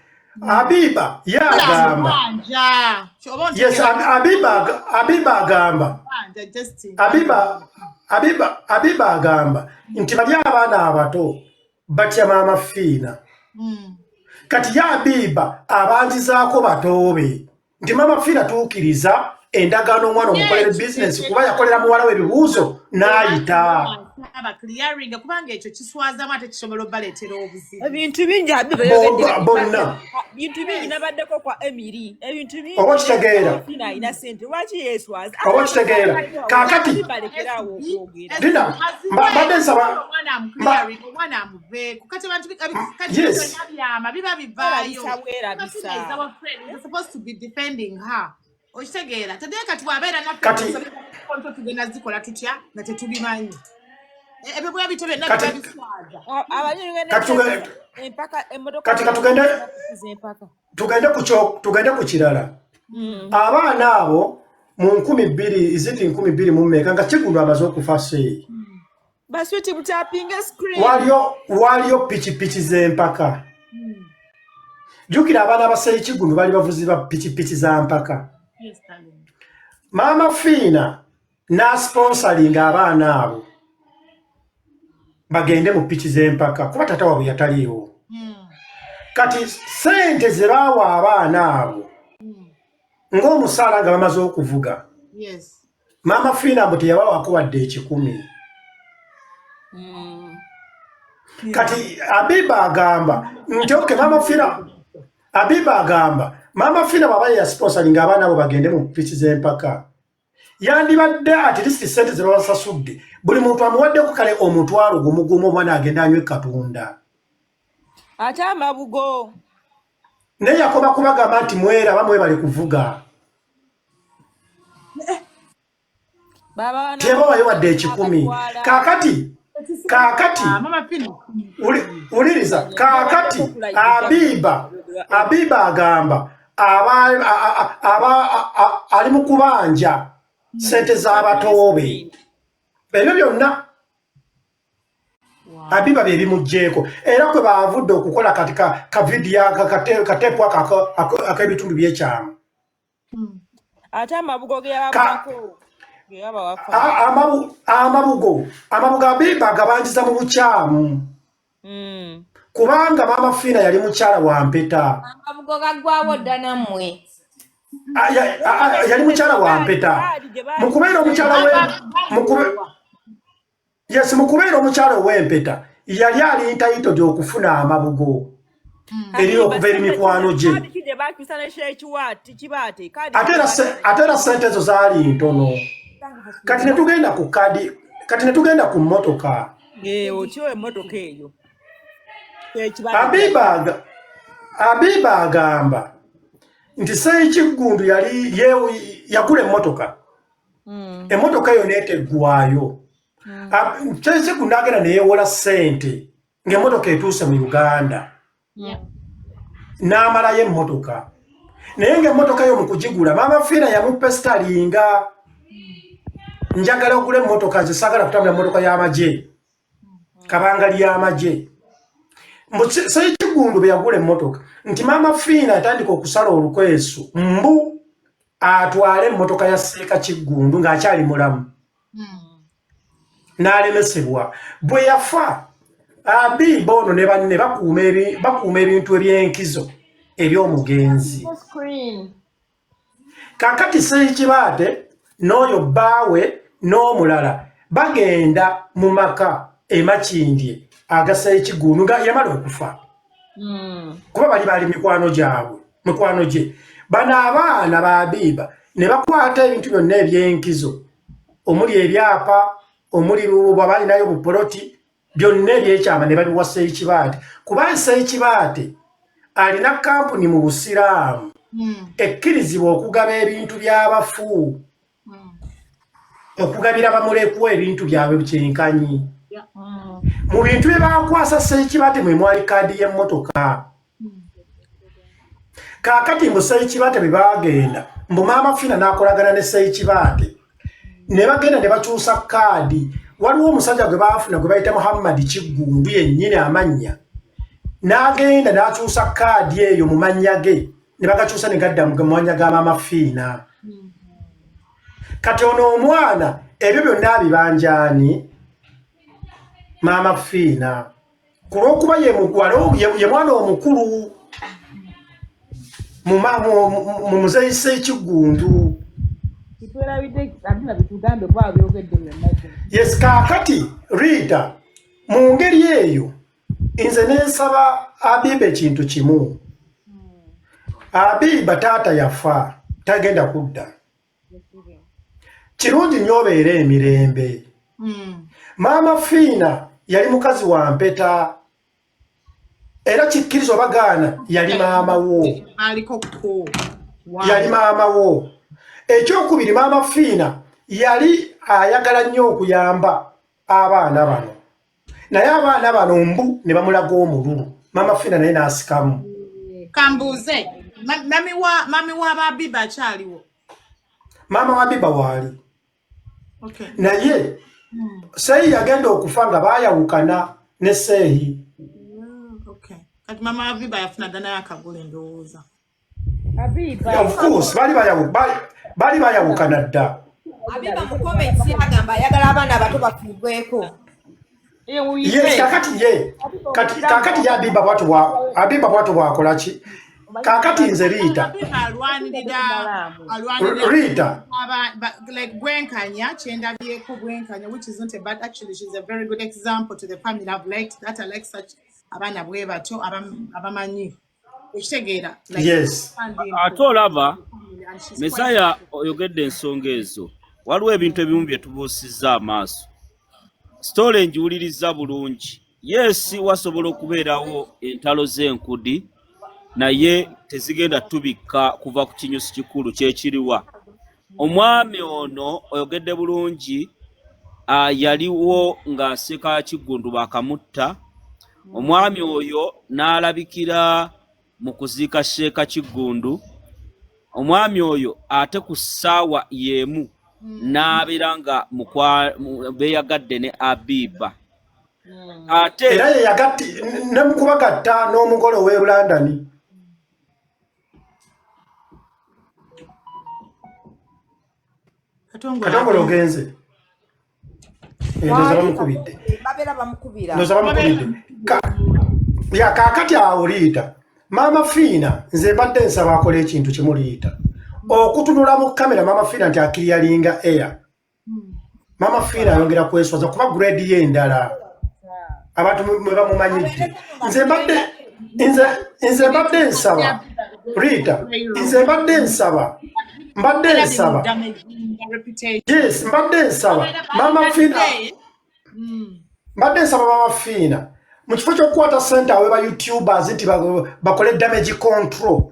Abiba ye agamba Banja. Oba yes, Abiba agamba Banja, Justin. Abiba agamba nti bali abaana abato batya Maama Fiina. Kati ye Abiba abanjizaako batoobe nti Maama Fiina tuukiriza endagaano, omwana omukolere bizinesi, kuba yakolera muwala we ebibuuzo n'ayita. Aba clearing, kubanga ekyo kiswazamu ate kisobola obaleetera obuzibu. Ebintu bingi Abiba yogedde. Bonna. Bintu bingi, nabaddeko kwa Emiri, ebintu bingi. Oba okitegeera? Fiina alina sente, lwaki yeeswaza? Oba okitegeera? Kaakati- balekerawo okwogera. Dina, mbadde nsaba Omwana amuclearing, omwana amuveeko. Kati abantu kati byonna byama biba bivaayo. Werabisa, bwerabisa. Mama Fiina is our friend. We're supposed to be defending her. Okitegeera? Tedee kati bw'abeera naffe control, tugenda zikola tutya nga tetubimanyi? Ebyo bwe bityo byonna biba biswaza. Abanyonyi Kati empaka emmotoka Kati empaka. Tugende ku kirala. Abaana abo mu 2000, iziti 2000 mu mmeka, nga Kigulu amaze okufa seeyi, Baswiti, mutapinga screen. Waliyo pikipiki z'empaka. Jjukira abaana ba Seeyi Kigulu bali bavuzi ba pikipiki za mpaka. Yes, darling. Maama Fiina n'asponsalinga abaana abo bagende mu piki z'empaka, kuba tata waabwe yataliiwo. Kati sente ze baawa abaana abo ng'omusaala nga bamaze okuvuga, Maama Fiina mbu teyabawaako wadde 100. Kati Abiba agamba nti okay, Maama Fiina, Abiba agamba Maama Fiina bw'aba ye yasponsalinga abaana abo bagende mu piki z'empaka, yandibadde at least sente ze babasasudde buli muntu amuwaddeko kale 50,000 gumu, omwana agenda anywe Katonda. Ate amabugo? Naye yakoba kubagamba nti mweraba, mwebale kuvuga. Baba Tebawayo wadde 100. Kaakati Ah, Mama Fiina. Wuliriza, kaakati Abiba agamba aba, aba, ali mu kubanja sente z'abatoobe. Ebyo byonna Abiba bye bimuggyeeko, era kwe baavudde okukola kati ka vidiyo kateepu ako ak'ebitundu by'ekyama. Ate amabugo ge yababulako ge yabawafa? Amabugo Abiba agabanjiza mu bukyamu, kubanga Maama Fiina yali mukyala wa mpeta. Amabugo gaggwawo dda nammwe. Yali mukyala wa mpeta. Mu kubeera omukyala we yes, mu kubeera omukyala ow'empeta, yali ali entitled okufuna amabugo eri okuva eri mikwano gye. Kaadi ki gye bakyusa nekyekiwaati kibaate kaadi? Ate era sente ezo zaali ntono. Kati ne tugenda ku kaadi, kati ne tugenda ku mmotoka. Otyo emmotoka eyo Ekibaate. Abiba agamba nti Seikiggundu yali yagula emmotoka, emmotoka eyo neeteggwayo. Seikiggundu agenda neyewola ssente ng'emmotoka etuuse mu Uganda, n'amalayo emmotoka, naye ng'emmotoka eyo mu kugigula Maama Fiina yamupesitalinga. Njagala ogula emmotoka, nze saagala kutambula mmotoka y'amagye, kabangali y'amagye. Seyi Kiggundu bwe yagula emmotoka, nti Maama Fiina yatandika okusala olukwesu mbu atwale emmotoka ya Seeka Kiggundu ng'akyali mulamu, n'alemesebwa. Bwe yafa, Abiba ono ne banne bakuuma ebintu eby'enkizo eby'omugenzi. Kakati Seekibaate n'oyo bbaawe n'omulala bagenda mu maka e Makindye aga Seekiggundu nga yamala okufa, kuba bali baali mikwano gyabwe, mikwano gye. Bano abaana ba Abiba ne bakwata ebintu byonna ebyenkizo, omuli ebyapa, omuli bwaba balinayo bupoloti, byonna ebyekyama ne babiwa Seekibaate, kuba Seekibaate alina kampuni mu Busiraamu ekkirizibwa okugaba ebintu by'abafu, okugabira bamulekwa ebintu byabwe kyenkanyi. Mu bintu bye bakwasa Seekibaate mwe mwali kaadi y'emmotoka. Kaakati mbu Seekibaate bwe baagenda, mbu Maama Fina n'akolagana ne Seekibaate ne bagenda ne bakyusa kaadi. Waliwo omusajja gwe baafuna gwe bayita Muhammadi Kiggundu yennyini amannya, n'agenda n'akyusa kaadi eyo mu mannya ge, ne bagakyusa ne gadda mu mannya ga Maama Fiina. Kati ono omwana ebyo byonna abibanjaani Maama Fiina, ku lw'okuba ye ye mwana omukulu mu muzeeyi Seekiggundu. Yes, kaakati Rita, mu ngeri eyo nze nensaba Abiba ekintu kimu. Abiba, taata yafa, tagenda kudda. Kirungi nnyo obeere emirembe. Maama Fiina yali mukazi wa mpeta, era kikkiriza obagaana, yali maama wo. Yali maama wo. Ekyokubiri, Maama Fiina yali ayagala nnyo okuyamba abaana bano, naye abaana bano mbu ne bamulaga omululu, Maama Fiina naye n'asikamu. Kambuuze, mami wa babiba akyaliwo? Maama wa Biba waali, naye Seeyi yagenda okufa nga baayawukana ne Seeyi. Kati mama wa Biba yafuna dda naye akagula, endowooza. Of course, bali bayawukana dda. Abiba mu comments agamba ayagala abaana abato bafuugweko. Yes, kakati ye kati kakati ye Abiba bwatu bwa Abiba bwatu bwakola ki? Kakati nze Rita, alwanirira Rita, like bwenkanya, kyendabyeko bwenkanya, which is not a bad, actually she's a very good example to the family. I've liked that. I like such abaana bwe batyo abamanyi ekitegeera. Yes. Ate olaba Mesaya oyogedde ensonga ezo, waliwo ebintu ebimu bye tubuusizza amaaso. Story ngiwulirizza bulungi. Yes, wasobola okubeerawo entalo z'enkudi, naye tezigenda tubikka kuva ku kinyusi kikulu kyekiriwa. Omwami ono oyogedde bulungi, yaliwo nga Seka Kiggundu bakamutta. Omwami oyo n'alabikira mu kuziika Sheeka Kiggundu. Omwami oyo ate ku ssaawa y'emu n'abeera nga beeyagadde ne Abiba ate. Era ye yagatti ne mukubagatta n'omugole ow'e London. Katongole ogenze. Ndowooza bamukubidde. Babeera bamukubira. Ndowooza bamukubidde. Ya, kaakati awo Liita, Maama Fiina nze mbadde nsaba akola ekintu kimu, Liita, okutunula mu kamera Maama Fiina nti aclearinga air. Maama Fiina ayongera kweswaza, kuba grade ye endala abantu mwe bamumanyidde. Nze mbadde nsaba Rita, nze mbadde nsaba, yes, mbadde nsaba Maama Fiina, mbadde nsaba Maama Fiina mu kifo ky'okukwata ssente awe ba YouTubers nti bakole damage control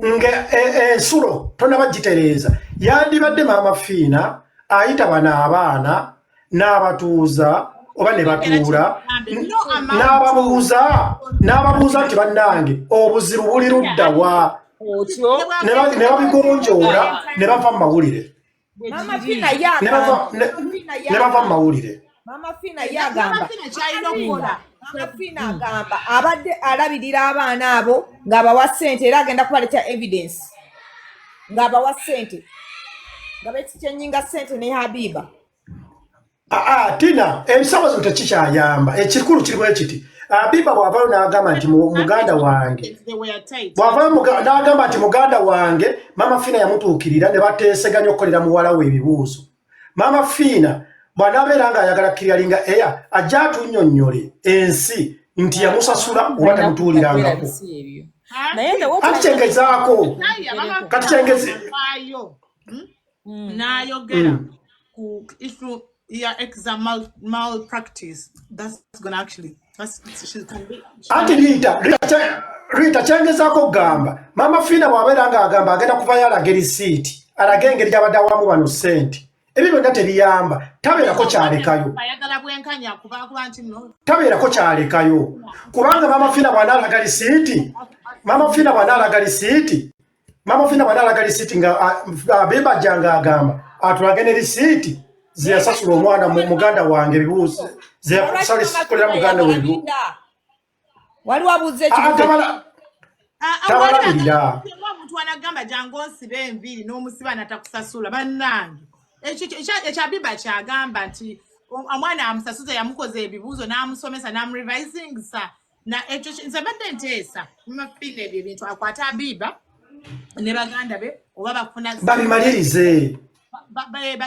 nga ensulo tonaba gitereeza, yandibadde Maama Fiina ayita bano abaana n'abatuuza oba ne batuula n'ababuuza nti, "Bannange, obuzibu buli ludda wa?" Otyo. Ne babigonjoola ne bava mu mawulire. Mama Bwe kiri. Fina ye Ne bava agamba, ne Mama Fina ye ne bava mu agamba, mawulire. Mama Fina ye Mama agamba, Fina ky'alina okukola. Mama Fina agamba abadde alabirira abaana abo ng'abawa ssente, era agenda kubaleeta evidence ng'abawa ssente, nga bekikyenyinga ssente ne Habiba. Aa, Tina, ebisawo zino tekikyayamba. Ekikulu kiri bwe kiti: Abiba bw'avaayo n'agamba nti muganda wange, They were tight. bw'avaayo n'agamba nti muganda wange, Mama Fiina yamutuukirira ne bateeseganya okukolera muwala we ebibuuzo. Mama Fiina bw'anaabeera ng'ayagala clearinga air, ajja atunnyonnyole ensi nti yamusasula oba Balina tamutuulirangako. bisi ebyo. Naye nze Anti kyengezaako Naye Mama kati Fina kyengezi avaayo n'ayogera ku issue ya exam malpractice. That's gonna actually, that's, she can be, she can Anti Rita, Rita, kyengezaako okugamba, Mama Fiina bw'abeera ng'agamba agenda kuvayo alage risiiti, alage engeri gy'abadde awamu bano ssente, ebyo byonna tebiyamba, tabeerako kyalekayo. Ayagala bwenkanya kuba nti no Tabeerako kyalekayo, kubanga Mama Fiina bw'anaalaga risiiti, Mama Fiina bw'anaalaga risiiti, Mama Fiina bw'anaalaga risiiti nga Abibajja ng'agamba atulage ne risiiti ze yasasula omwana muganda wange ebibuuzo, ze Olwaki Mama yakusalira Fina muganda we ebibuuzo. yabalabirira? Waliwo abuuza ekibuuzo. Tabalabirira. Omuntu anagamba jangu onsibe enviiri n'omusiba natakusasula, bannange, ekyo ekya Biba kyagamba nti omwana amusasuza, yamukoza ebibuuzo n'amusomesa n'amurevisingisa na ekyo nze mbadde nteesa Mama Fina ebyo ebintu akwate Abiba ne baganda be oba bafuna Babimalirize.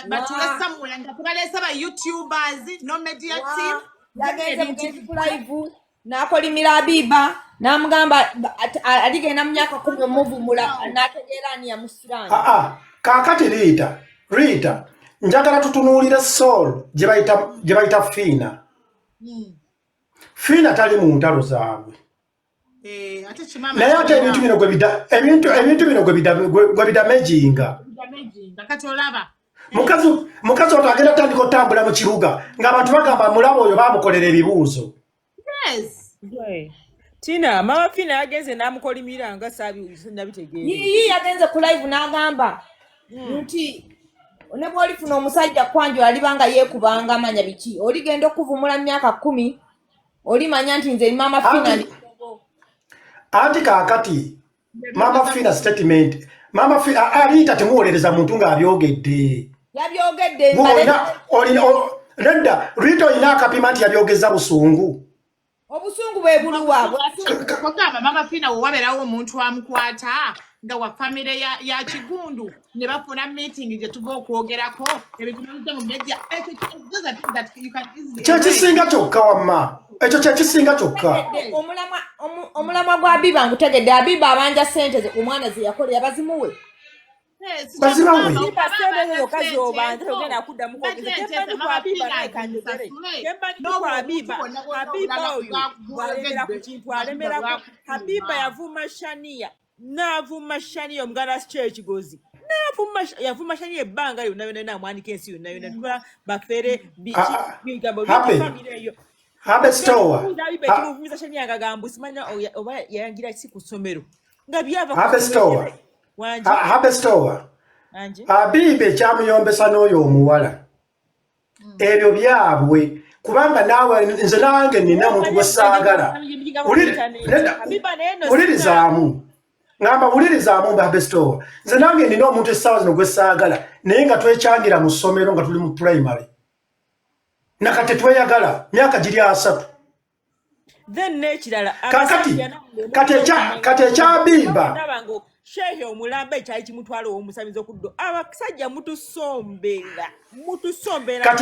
Batuule somewhere nga tebaleese ba YouTubers, no media team. Yagenze bugenzi ku live n'akolimira Abiba n'amugamba aligenda mu myaka 10 omuvumula n'ategeera ani yamusiraani. Aa, kaakati Riita, Riita, njagala tutunuulire Soul gye bayita Fiina. Fiina tali mu ntalo zaabwe. Eh, ate kimama Naye ate ebintu bino gwe ebintu bino gwe bidamaginga. Bidamaginga. Kati olaba Mukazi oto agenda tandika otambula mu kibuga ng'abantu bagamba mulaba oyo baamukolera ebibuuzo. Yes. Gwe. Tina, Mama Fina yagenze n'amukolimira nga saabi nabitegeere. Yiyi, yagenze ku live n'agamba nti ne bw'olifuna omusajja kwanjula aliba nga yeekubanga amanya biki, oligenda okuvumula mu myaka 10 olimanya nti nze Maama Fina ndi. Anti kaakati Maama Fina statement, Maama Fina aliita temuwolereza muntu ng'abyogedde. Yabyogedde. Gwe olina nedda, Rita, olina akapima nti yabyogeza busungu? Obusungu bwe buluwa? Kugamba Mama Fina we wabeerawo omuntu amukwata nga wa famire ya Kigundu ne bafuna meeting gye tuva okwogerako ebintu nebijja mu media, ekyo those are things that you can easily Kyekisinga kyokka, wamma, ekyo kyekisinga kyokka. Omulamwa gwa Abiba ngutegedde. Abiba abanja ssente ze omwana ze yakolera, bazimuwe. Bazibawe. Abiba ssente zo zokka z'obanja, togenda kuddamu kwogeza. Kyemmanyi ku Abiba, naye kanjogere. Kyemmanyi ku Abiba, Abiba oyo bw'alemera ku kintu alemerako. Habiba yavuma Shania, n'avuma Shania omuganda si Ekigozi, n'avuma yavuma Shania ebbanga lyonna yonna yonna, amwanika ensi yonna yonna, tuba bafere biki. Ah, ah, Bigambo Happy. bingi famire eyo. Habe Stowa. Abiba ekimuvumisa Shania nga gamba simanya oba yayangira si ku ssomero nga byava ku Habe ssomero. Stowa. Wangi. Habe Stowa. Wangi. Abiba ekyamuyombesa n'oyo omuwala, ebyo byabwe, kubanga naawe nze nange nina omuntu gwe saagala. Nedda, wulirizaamu, ngamba wulirizaamu mba Habe Stowa, nze nange nina omuntu essaawa zino gwe saagala, naye nga twekyangira mu ssomero nga tuli mu primary, nakati tweyagala myaka giri 30. Then n'ekirala, Kati ekyabiba nga shehe omulamba ekyali kimutwala ow'omusamizi okuddo, abasajja mutusombera, mutusombera.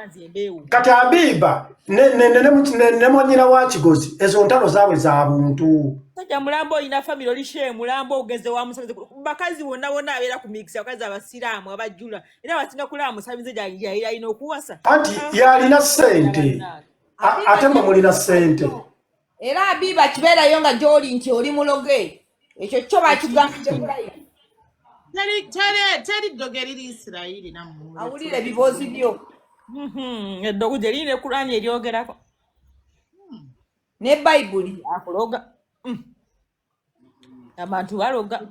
Nze embeewo. Kati Abiba ne mwanyina wa Kigozi, ezo ntalo zaabwe za buntu. Musajja mulamba olina famire, oli shehe mulamba, ogenze wa musamize. Bakazi bonna bonna abeera ku mikisa, abakazi abasiraamu abajjula era abasinga kulaba musamize gyali alina okuwasa. Anti yalina ssente. Ate mwe mulina ssente. Era Abiba kibeerayo nga gy'oli nti oli muloge, ekyo kyo bakigambye ku live. Teri ddogo eriri Isirayiri nammwe. Awulira ebiboozi byo. Eddogo gye liri ne Kurani eryogerako. Ne Bayibuli. Akuloga. Abantu baloga.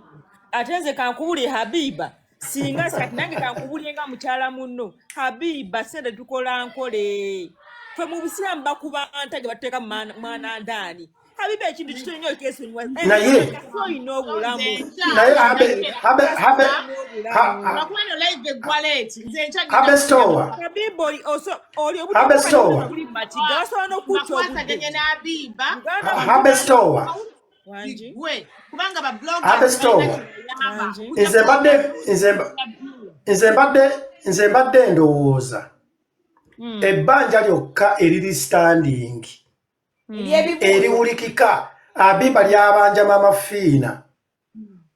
Ate nze kankubuli, Habiba Singa kati nange kankubulye nga mukyala munno, Habiba, sente tukola nkole. Ffe mu busiraamu bakuba ntage batuteeka mu mwana ndaani. Habiba, ekintu kitono nnyo okyesonyiwa. Naye Olina obulamu. Naye habe habe habe ha, ha, Lwakuba eno live eggwa late, nze enkya ngenda habe store. Habiba, oli oli Habe store. obudde matiga basobola n'okutta obudde. Bakwasaganye n'Abiba. Uganda. Habe store. Wangi. Gwe kubanga ba Habe bloggers store. Wangi. Nze mbadde ndowooza ebbanja lyokka eriri standing, Eryebibuuzo. eriwulikika, Abiba lyabanja Mama Fiina,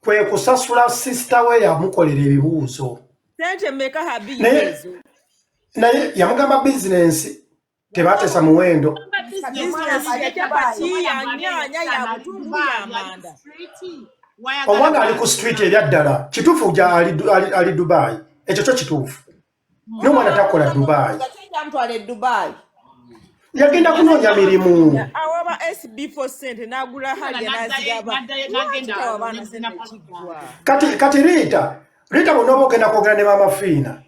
kwe kusasula sister we yamukolera ebibuuzo. Sente mmeka, Habiba, Naye ezo? Naye yamugamba bizinensi tebateesa muwendo. Bizinesi ya capati, ya nyaanya, ya butungulu, ya manda. Omwana ali ku street eryaddala. Kituufu, gya ali Dubai, ekyo kyo kituufu, naye omwana takola Dubai. Kyamutwala e Dubai. Yagenda kunoonya mirimu. Awaba SB4 sente n'agula halya n'azigaba. Lwaki tawa baana sente kiggwa? Kati Rita, bw'onooba ogenda kwogera ne Mama Fiina,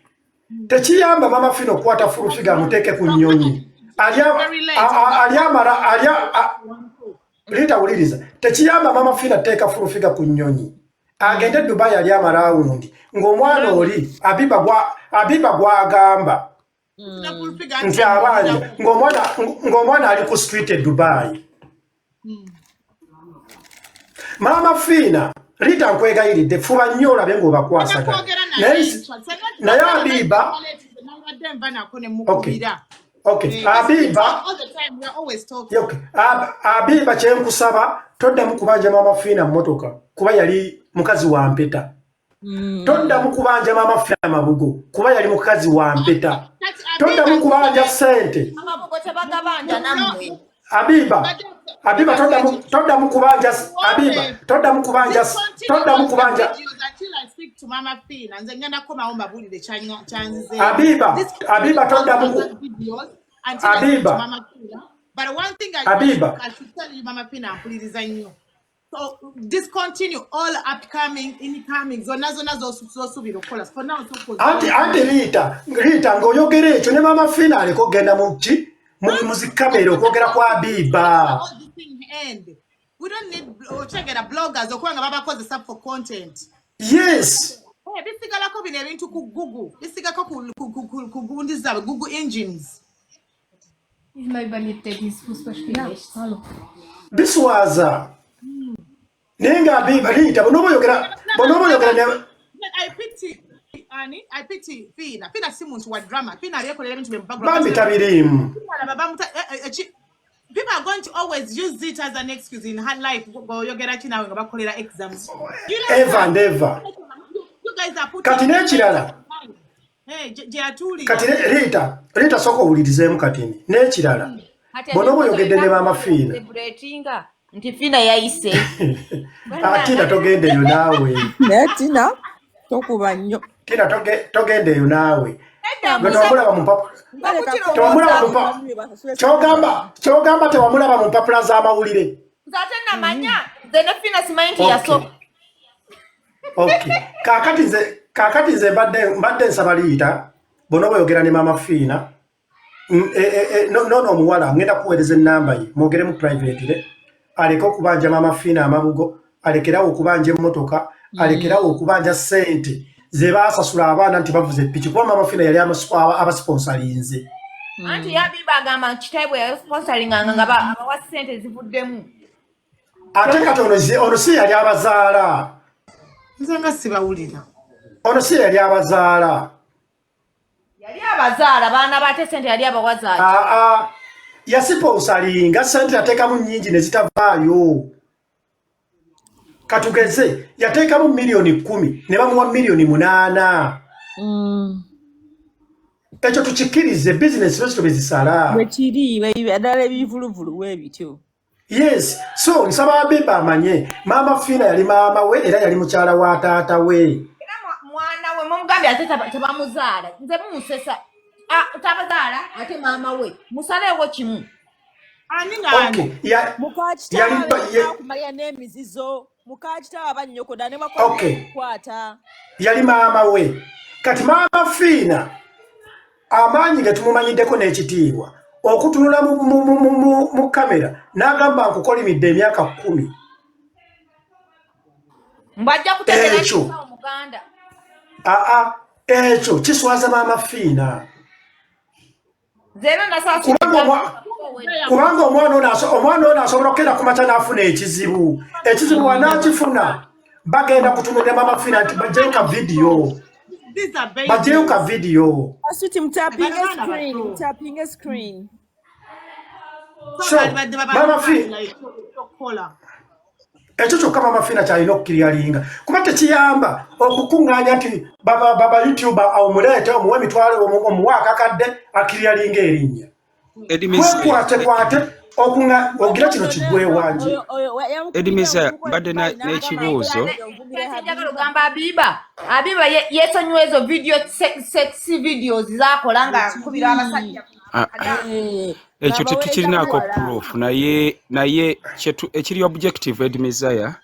tekiyamba Mama Fiina okukwata Full Figure amuteeke ku nnyonyi. Ali amala ali Rita, wuliriza, tekiyamba Mama Fiina teeka Full Figure ku nnyonyi agende e Dubai ali amarawundi ng'omwana oli Abiba gw'agamba nti abanja ng'omwana ali ku street e Dubai. Maama Fiina, Rita, nkwegayiridde, fuba nnyo olabe ng'obakwasaganya. Naye Abiba, okay, Abiba, okay. Abiba, kyenkusaba, toddamu kubanja Maama Fiina mmotoka kuba yali mukazi wa mpeta. Toddamu kubanja Maama Fiina mabugo kuba yali mukazi wa mpeta. Toddamu kubanja ssente. Amabugo tebagabanja nammwe. Abiba, Abiba, toddamu kubanja. Abiba, toddamu kubanja. Abiba, Abiba, Abiba. But one thing Abiba. I should tell you, Mama Fina mpuliriza nnyo. So discontinue all upcoming, incoming, zonna zonna z'osuubira okukola. For now, so Anti Rita, ng'oyogera ekyo ne Mama Fina aleka okugenda mu ki, mu zikamera okwogera kwa Abiba. All this thing end. We don't need okyegera bloggers okuba nga babakozesa for content. Yes. Eh, bisigalako bino ebintu ku Google, bisigako ku gundi zaabwe, Google engines. Diesmal überlebt er dieses Fußballspiel nicht. Hallo. Biswaza. Naye nga Abiba, Rita, bw'onooba oyogera ne I pity ani, I pity Fina. Fina si muntu wa drama. Fina alyekolera ebintu bye mu background. Bambi tabiriimu. Alaba people are going to always use it as an excuse in her life. Bw'oyogera ki naawe nga bakolera exams. You know, Ever and ever. you guys are putting Kati n'ekirala, Hey, gye yatuulira. Kati Rita, sooka owulirizeemu katini. N'ekirala, bw'onooba oyogedde ne Maama Fiina, Celebratinga nti Fiina yayise. Ah, Tina, togenda eyo naawe. Naye Tina, tokuba nnyo. Tina, togenda eyo naawe. Gwe tewamulaba mu mpapula, tewamulaba mu kyogamba tewamulaba mu mpapula z'amawulire. Nze ate namanya, nze ne Fiina simanyi nti yasoma. Okay. Kaakati nze mbadde nsaba Liita, bw'onooba oyogera ne Maama Fiina, noono omuwala ngenda kuweereza ennamba ye, mwogeremu privately, aleke okubanja Maama Fiina amabugo, alekerawo okubanja emmotoka, alekerawo okubanja ssente ze baasasula abaana nti bavuze epiki, kuba Maama Fiina yali abasponsalinze. Anti yabiba agamba nti kitaibwe yasponsoringanga nga abawa ssente zivuddemu. Ate kati ono si yali abazaala? Nze nga sibawulira. Ono si yali abazaala? Yali abazaala baana bate, ssente yali abawa zaaki? Aa, yasiponsalinga, sente yateekamu nnyingi ne zitavaayo. Katugeze yateekamu miliyoni 10 ne bamuwa miliyoni 8. Ekyo tukikkirize, bizinesi bwezito bwe zisala. Bwekiri ddala, ebivuluvulu bwe bityo. Yes, so nsaba Abiba amanye Maama Fiina yali maama we era yali mukyala wa taata we. Era mwana we mumugambye ate tebamuzaala. Nze munsesa. Ah, tabazaala ate maama we musaleewo kimu. Ani nga Okay ani? yali Mukakitaawe akumalira n'emizizo. Mukakitawe aba nnyoko ddala ne Okay. bakwata. Yali maama we. Kati maama Fiina amaanyi ge tumumanyiddeko n'ekitiibwa okutunula mu kamera n'agamba nkukolimidde emyaka 10. Mbwajja kutegeera Ekyo. nti Muganda. Aa, ekyo kiswaza maama Fiina. Nze era nasaasira. Kubanga omwana ono asobola okukera ku makya n'afuna ekizibu. Ekizibu wanaakifuna bagenda kutunulira maama Fiina nti bajjeyo ka vidiyo. These are babies. Bajjeyo ka vidiyo. Asuti mutapinge Abaana screen, bato. mutapinge screen. So, Balibadde Mama Fi- like ekyokukola. Ekyo kyokka maama Fiina kyalina okukiryalinga kuba tekiyamba okukuŋŋaanya nti baba youtuber omuleete omuwe emitwalo omuwe akakadde akiryalinga erinnya. Eddie Mizaya, Kwekwatekwate okuŋa ogira kino kiggwe wangi. Eddie Mizaya, mbadde n'ekibuuzo. Njagala ogamba Abiba, Abiba yeesonyiwa ezo video sexy videos zakola nga akubira abasajja. Ah, ekyo tetukirinaako proof, naye ekiri objective. Eddie Mizaya,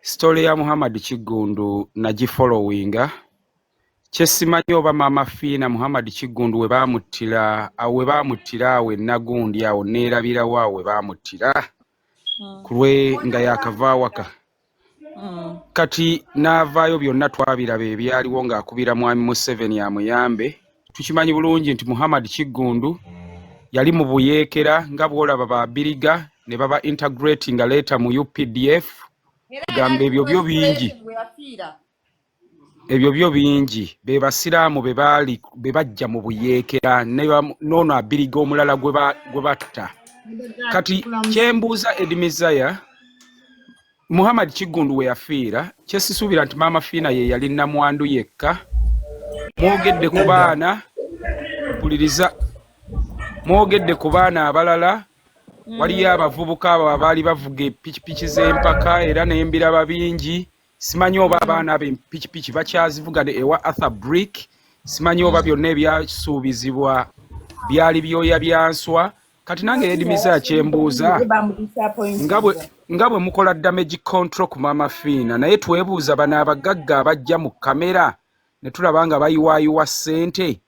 story ya Muhammad Kiggundu nagifollowinga. Kyesimanyi oba maama Fiina Muhammad Kiggundu we baamuttira awo, we baamuttira awo enagundi awo, neerabirawo awo we baamuttira ku lwe nga yakava awaka. Kati n'avaayo, byonna twabiraba ebyaliwo ng'akubira mwami Museveni amuyambe. Tukimanyi bulungi nti Muhammad Kiggundu yali mu buyeekera nga bw'olaba babiriga ne baba integrating later mu UPDF. Era Gamba ebyo byo bingi. we yafiira. Ebyo byo bingi be basiraamu be baali be bajja mu buyeekera n'ono abiriga omulala gwe batta. Kati kyembuuza Eddie Mizaya, Muhammad Kiggundu we yafiira, kyesisuubira nti maama Fiina ye yali namwandu yekka. Mwogedde ku baana, mpuliriza, mwogedde ku baana abalala, waliyo abavubuka abo abaali bavuga epikipiki z'empaka era n'embiraba bingi. Simanyi oba abaana abo empikipiki bakyazivuga ewa Arthur Brick. Simanyi oba byonna ebyasuubizibwa byali byoya bya nswa. Kati nange Eddie Mizaya kyembuuza, nga bwe mukola damage control ku maama Fiina, naye twebuuza bano abagagga abajja mu kamera ne tulaba nga bayiwaayiwa ssente,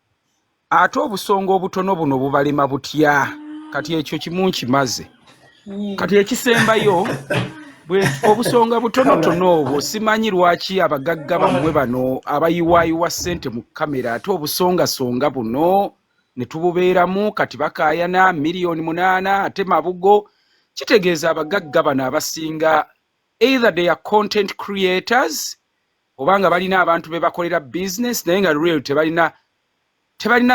ate obusonga obutono buno bubalema butya? Kati ekyo kimu nkimaze. Kati ekisembayo, bwe obusonga butonotono obwo, simanyi lwaki abagagga bammwe bano abayiwaayiwa ssente mu kamera, ate obusongasonga buno ne tububeeramu. Kati bakaayana 8 miliyoni ate mabugo. Kitegeeza abagagga bano abasinga either they are content creators oba nga balina abantu be bakolera business, naye nga real tebalina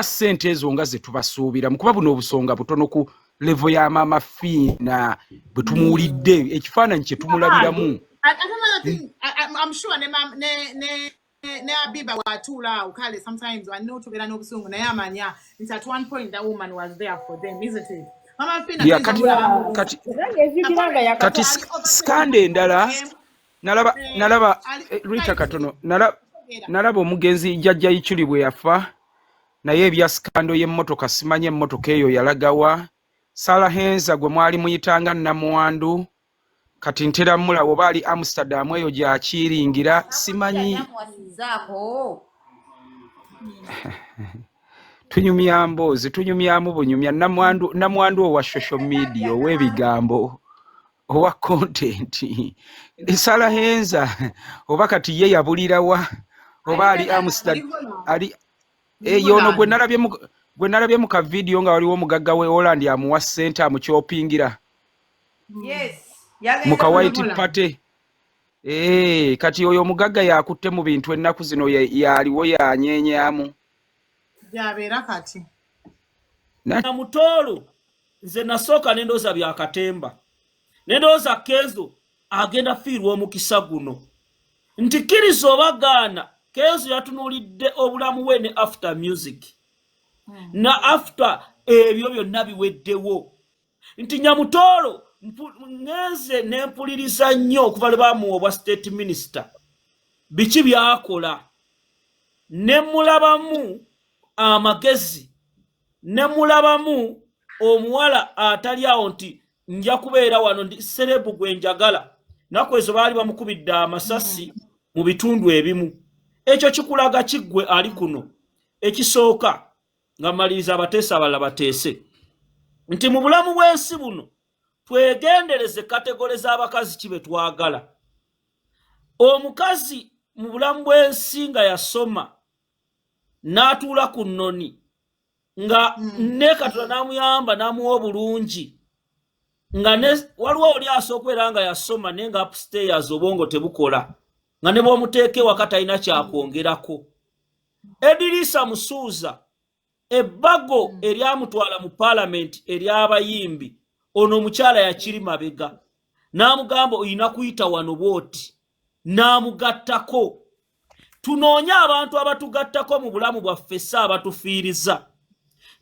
ssente ezo nga ze tubasuubira mu kuba buno obusonga butono ku level ya maama Fiina bwe tumuwulidde ekifaananyi kye tumulabiramu. And another thing, I'm sure ne, ne, ne, ne Abiba watuula awo, kale sometimes I know tubeera n'obusungu, naye amanya nti at one point that woman was there for them, isn't it? Mama Fina Yeah, tuyinza kati, omulaba kati, Era ng'ejjukira nga kati scandal endala nalaba Rita katono nalaba omugenzi jjajja Ichuli bwe yafa, naye ebya scandal y'emmotoka, simanyi emmotoka eyo yalagawa. Sara Henza gwe mwali muyitanga namwandu, kati ntera mulaba oba ali Amsterdam eyo gy'akiringira, simanyi. Yamuwasizaako. Tunyumya mboozi, tunyumyamu bunyumya. Namwandu owa social media, ow'ebigambo, owa content, Sara Henza oba kati ye yabulirawa oba ali Amsterdam ali yono gwe nalabye mu kavidiyo nga waliwo omugagga we Holland amuwa ssente amukyopingira Yes. mu Yagenze ka white Holland. party. Kati oyo omugagga yakutte mu bintu ennaku zino yaliwo yanyenyamu. Gyabeera kati. Na mutoolo nze nasooka nendowooza byakatemba, nendowooza Kenzo agenda fiirwa omukisa guno, nti kkiriza oba gaana, Kenzo yatunuulidde obulamu bwe ne after music na after ebyo byonna biweddewo, nti Nyamutoolo ŋŋenze ne mpuliriza nnyo okuva lwe baamuwa obwa state minister, biki byakola, ne mulabamu amagezi, ne mulabamu omuwala atali awo nti nja kubeera wano ndi celeb gwe njagala. Naku ezo baali bamukubidde amasasi mu bitundu ebimu. Ekyo kikulaga kiggwe ali kuno. Ekisooka nga maliriza, abateesa abalala bateese nti mu bulamu bw'ensi buno twegendereze category z'abakazi ki be twagala. Omukazi mu bulamu bw'ensi nga yasoma n'atuula ku nnoni nga ne Katonda n'amuyamba n'amuwa obulungi nga ne waliwo oli asooka okubeera nga yasoma naye nga upstairs obwongo tebukola, nga ne bw'omuteeka ewaka talina kyakwongerako. Edirisa Musuuza, ebbago eryamutwala mu paalamenti ery'abayimbi, ono omukyala yakiri mabega n'amugamba olina kuyita wano bw'oti, n'amugattako. Tunoonye abantu abatugattako mu bulamu bwaffe, si abatufiiriza.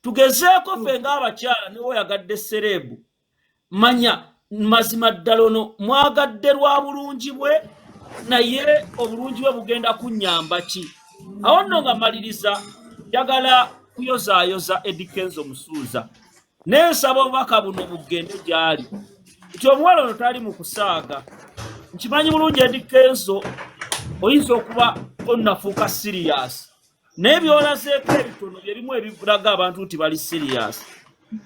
Tugezeeko ffe ng'abakyala, niwe oyagadde celeb, manya mazima ddala ono mwagadde lwa bulungi bwe, naye obulungi bwe bugenda kunnyamba ki? Awo nno nga maliriza, njagala kuyozaayoza Eddy Kenzo Musuuza, nensaba obubaka buno bugende gy'ali nti omuwala ono tali mu kusaaga. Nkimanyi bulungi Eddy Kenzo, oyinza okuba onnafuuka serious, naye byolazeeko ebitono byebimu ebiraga abantu nti bali serious.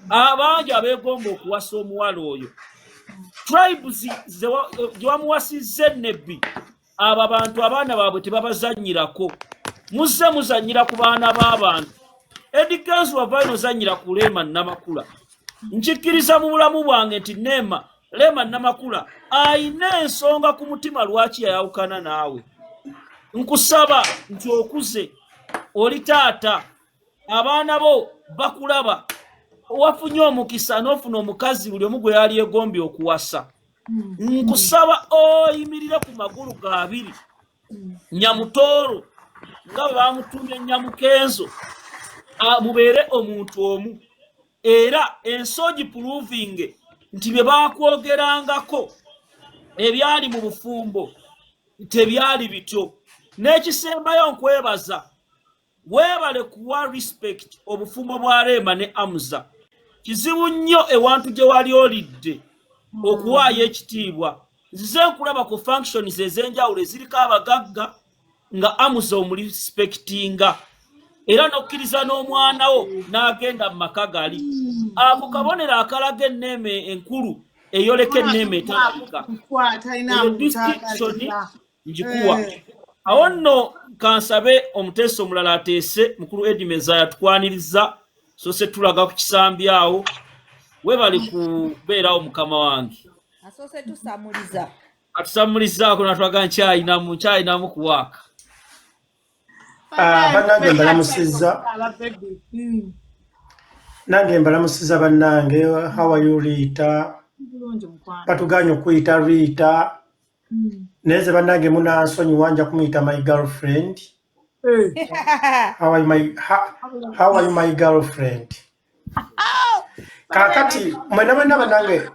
Abangi abeegomba okuwasa omuwala oyo, tribes gye wamuwasizza ennebbi, abo abantu abaana baabwe tebabazannyirako. Muzze muzannyira ku baana b'abantu. Eddy Kenzo, wavayo nozannyira ku Leema Namakula. Nkikkiriza mu bulamu bwange nti neema Leema Namakula ayina ensonga ku mutima lwaki yayawukana naawe. Nkusaba nti okuze, oli taata, abaana bo bakulaba, wafunye omukisa n'ofuna omukazi buli omu gwe yali egombye okuwasa. Nkusaba oyimirire ku magulu gaabiri, Nyamutooro nga bwe bamutumye Nyamukenzo, mubeere omuntu omu, era ensi ogiprovinge nti bye bakwogerangako ebyali mu bufumbo tebyali bityo. N'ekisembayo, nkwebaza, weebale kuwa respect obufumbo bwa Rema ne Amuza. Kizibu nnyo ewantu gye wali olidde okuwaayo ekitiibwa. Nzize nkulaba ku functions ez'enjawulo eziriko abagagga nga Amuza omurespectinga, era n'okkiriza n'omwana wo n'agenda mu maka gali. Ako kabonero akalaga enneeme enkulu eyoleka enneeme etalabika. Eyo distinction njikuwa. Awo nno kansabe omuteesa omulala ateese. Mukulu Edi Mezaya, tukwaniriza sose tulaga ku kisambi awo. Webali kubeerawo, mukama wange. Asoose tusamuliza. Atusamulizaako natulaga nkyayinamu kuwaaka. Ah, bannange mbalamusizza, nange mbalamusizza bannange. How are you, Rita? Batuganye okuyita Rita, naye ze bannange munansonyiwa, nja kumuyita my girlfriend. How are you, my girlfriend? Kaakati mwena mwena bannange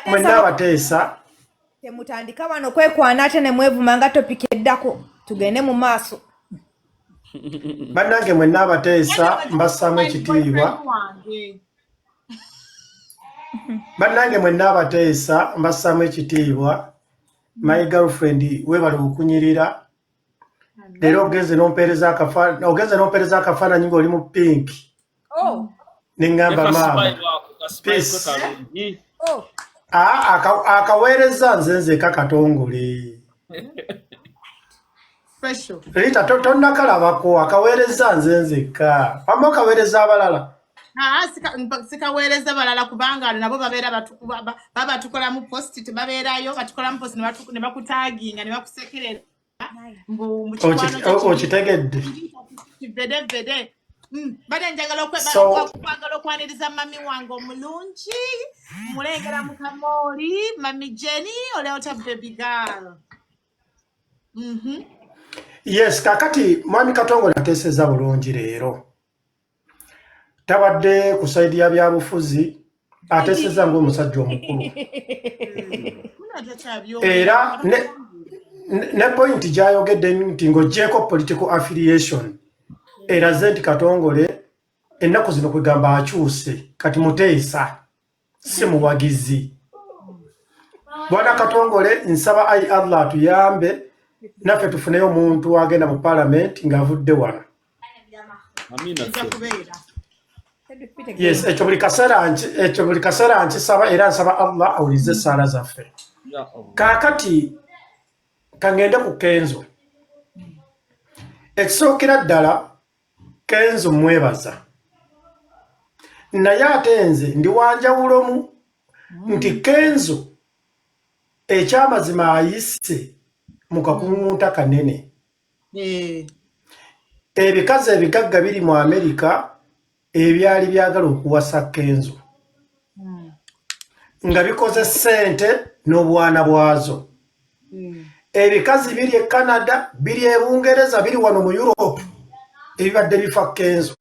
mwenna abateesa, Temutandika wano kwekwana ate ne mwevuma nga topic eddako. Tugende mu maaso. Bannange mwenna abateesa mbassaamu ekitiibwa. Bannange mwenna abateesa mbassaamu ekitiibwa. My girlfriend, weebale okunyirira leero. Ogenze n'ompeereza akafaananyi ng'oli mu pink. Oh, ne ŋŋamba maama, peace. Kalungi. Oh. Ah, akaweereza nze nzeka Katongole. Special. Rita, tonnakalabako. Akaweereza nze nzekka, wamma okaweereza abalala? Aa, sikaweereza balala kubanga nabo babeera baba tukolamu post, tebabeerayo, batukolamu post ne bakutaginga ne bakusekerera mbu mu kikwano kyo Okitegedde. Kivedevede. Badde njagala okwagala okwaniriza mami wange omulungi, mulengera mukamooli, mami Jenny oleota baby girl. Yes, kakati mwami Katongole ateesezza bulungi leero. Tabadde ku side ya byabufuzi, ateesezza ng'omusajja omukulu. Muna takyabyogera. Era ne point gy'ayogedde nti ng'oggyeko political affiliation, eraze nti Katongole ennaku zino kwegamba akyuse, kati muteesa si muwagizi. Bwana Katongole, nsaba ayi Allah atuyambe naffe tufuneyo omuntu agenda mu palamenti ng'avudde wano. Amina. Ejja kubeera. Yes, ekyo buli kaseera ekyo buli kaseera nkisaba era nsaba Allah awulize essaala zaffe. Ya Allah. Kaakati kangende ku Kenzo. Ekisookera ddala Kenzo mwebaza, naye ate nze ndi wanjawulomu nti Kenzo ekyamazima ayise mu kakuŋŋunta kanene. Ebikazi ebigagga biri mu Amerika ebyali byagala okuwasa Kenzo nga bikoze ssente n'obwana bwazo. Ebikazi biri e Canada, biri e Bungereza, biri wano mu Europe ebibadde bifa Kenzo.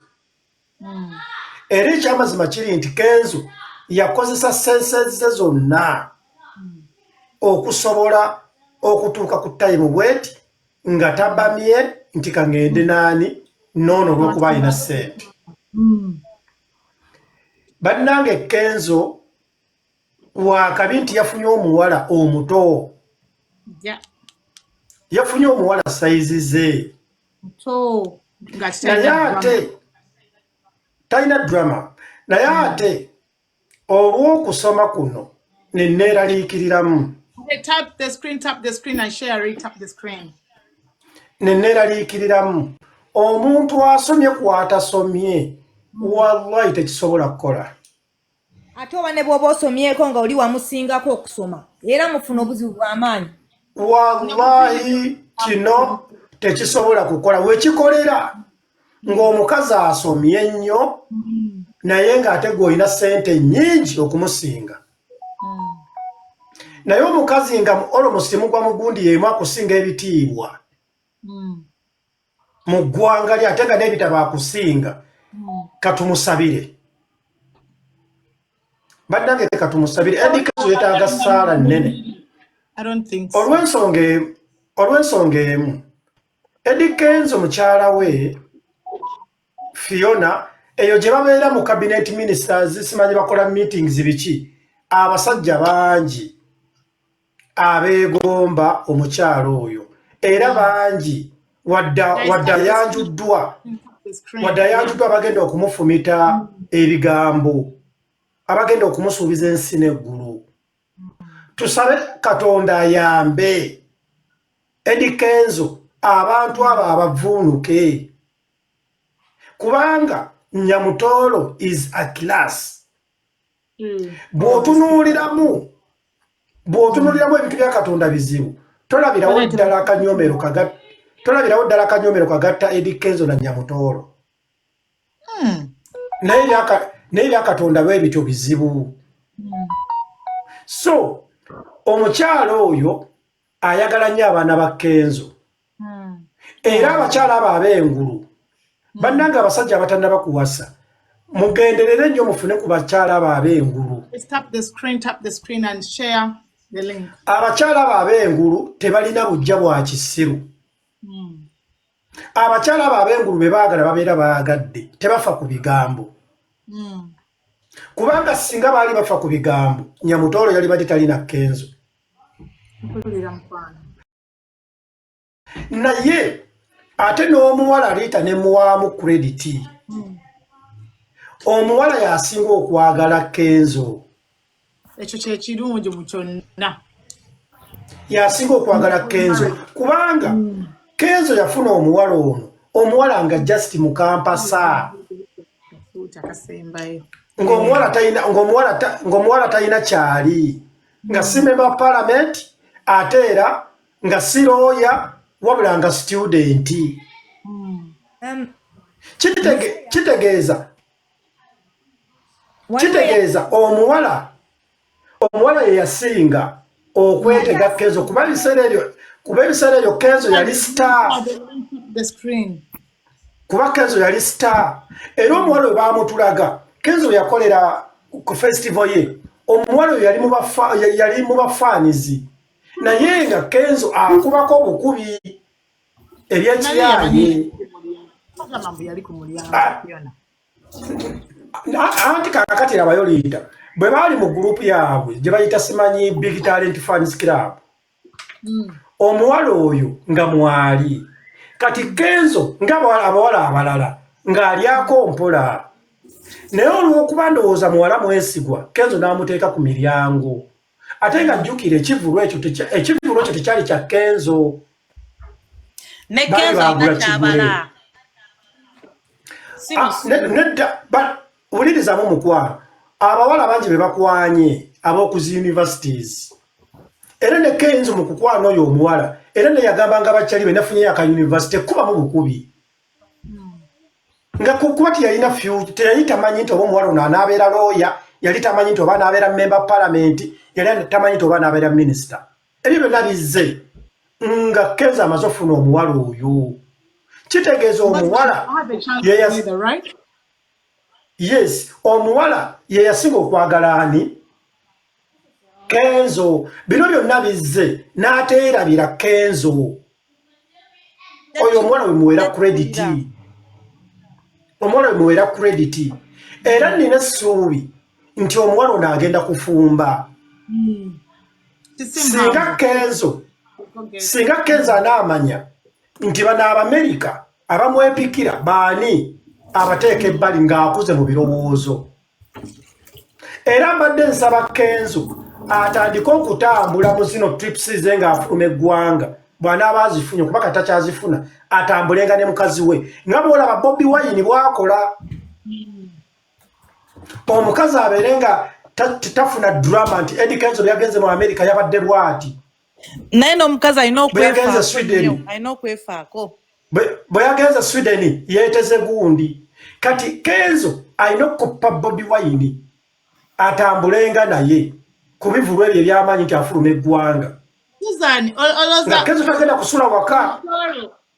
Era ekyamazima kiri nti Kenzo yakozesa senses ze zonna okusobola okutuuka ku time bweti nga tabamye nti kaŋŋende naani noono olw'okuba alina ssente. Bannange, Kenzo wakabi nti yafunye omuwala omuto. Yafunye omuwala size ze. Muto nga naye kitalina. Ate talina drama, naye ate olw'okusoma kuno ne neeraliikiriramu. Okay, tap the screen, tap the screen and share it, tap the screen. Ne neeraliikiriramu, omuntu asomye kw'atasomye, wallahi tekisobola kukola. Ate oba ne bw'oba osomyeko nga oli wamusingako okusoma, era mufuna obuzibu bw'amaanyi. Wallahi kino tekisobola kukola. Wekikolera ng'omukazi asomye nnyo naye ng'ate gwe olina ssente nnyingi okumusinga, naye omukazi nga almost mugwa mugundi yemu akusinga ebitiibwa mu ggwanga lye, ate nga n'ebitabo akusinga. Katumusabire, bannange, katumusabire. Eddy Kenzo yeetaaga ssaala nnene. I don't think so. Olw'ensonga emu, Eddy Kenzo mukyala we Fiona eyo gye babeera mu cabinet ministers, simanyi bakola meetings biki, abasajja bangi abeegomba omukyalo oyo, era bangi wadde ayanjuddwa, wadde ayanjuddwa, abagenda okumufumita ebigambo, abagenda okumusuubiza ensi n'eggulu. Tusabe Katonda ayambe Eddy Kenzo, abantu abo abavuunuke, kubanga Nyamutoolo is a class. Bw'otunuuliramu ebintu bya Katonda bizibu, tolabirawo ddala akanyomero kagatta Eddy Kenzo na Nyamutoolo. Naye ebyakatonda bwe bityo bizibu. So omukyalo oyo ayagala nnyo abaana ba Kenzo, era abakyala abo ab'engulu, bannange, abasajja abatannaba kuwasa, mugenderere nnyo mufune ku bakyala abo ab'engulu. Let's tap the screen, tap the screen and share the link. Abakyala abo ab'engulu tebalina bujja bwa kisiru. Abakyala abo ab'engulu be baagala babeera baagadde, tebafa ku bigambo, kubanga singa baali bafa ku bigambo, Nyamutoolo yali badde talina Kenzo. Mpulira, mukwano. Naye ate n'omuwala Riita ne muwaamu credit, omuwala yasinga okwagala Kenzo. Ekyo kyekirungi mu kyonna. Yasinga okwagala Kenzo, kubanga Kenzo yafuna omuwala ono, omuwala nga just mu kampasa. Fuuta kasembayo. Ng'omuwala talina kyali, nga si member wa parliament, ate era nga si lawyer, wabula nga student. Waliwo Kitegeeza omuwala ye yasinga okwetega Kenzo, kuba ebiseera ebyo Kenzo yali star. The screen. Kuba Kenzo yali star, era omuwala we baamutulaga Kenzo yakolera ku festival ye, omuwala oyo yali mu bafaanizi, naye nga Kenzo akubako obukubi ebyekiyaye. Agamba mbu yali ku mulyango. Ah. Fiona. Anti kakati labayo, Linda, Bwe baali mu gurupu yaabwe gye bayita simanyi Big Talent Fans Club, omuwala oyo nga mwali. Kati Kenzo nga abawala abalala ng'alyako mpola, naye olw'okuba ndowooza muwala mwesigwa, Kenzo n'amuteeka ku miryango. Ate nga jjukira ekivvulu ekyo tekyali kya Kenzo. Ne Baali Kenzo alina baagula kigule. kyabala. Si Ah, musiru. Nedda, wulirizamu mukwano. Abawala bangi be bakwanye ab'oku universities, era ne Kenzo mu kukwana oyo omuwala, era ne yagambanga bakyali be, nafunyeyo aka university, kubamu bukubi nga kuba teyalina future, teyali tamanyi nti oba omuwala ono anaabeera lawyer, yali tamanyi nti oba anaabeera member parliament, yali tamanyi nti oba anaabeera minister. Ebyo byonna bizze nga Kenzo amaze ofuna omuwala oyo. Kitegeeza omuwala I have a chance ye together, right? Yes, omuwala ye yasinga okwagala ani? Kenzo. Bino byonna bizze n'ateerabira Kenzo. Oyo omuwala wemuwera credit, omuwala wemuwera credit. Era nina essuubi nti omuwala ono agenda kufumba. Singa Kenzo, singa Kenzo anaamanya nti bano Abamerika abamwepikira baani, abateeka ebbali ng'akuze mu birowoozo. Era mbadde nsaba Kenzo atandike okutambula mu zino trips ze ng'afuluma eggwanga, bw'anaaba azifunye, kuba kati takyazifuna, atambulenga ne mukazi we nga bw'olaba Bobi Wine bw'akola. Omukazi abeere nga tafuna drama nti Eddie Kenzo bwe yagenze mu America yabadde bw'ati. Naye n'omukazi alina Bwe yagenze okwefaako Sweden. nnyo, alina okwefaako. Bwe yagenze Sweden yeeteze gundi. Kati Kenzo alina okukoppa Bobi Wine, atambulenga naye ku bivulu ebyo ebyamaanyi nti afuluma eggwanga. Susan, Nga olowooza Kenzo tagenda kusula waka.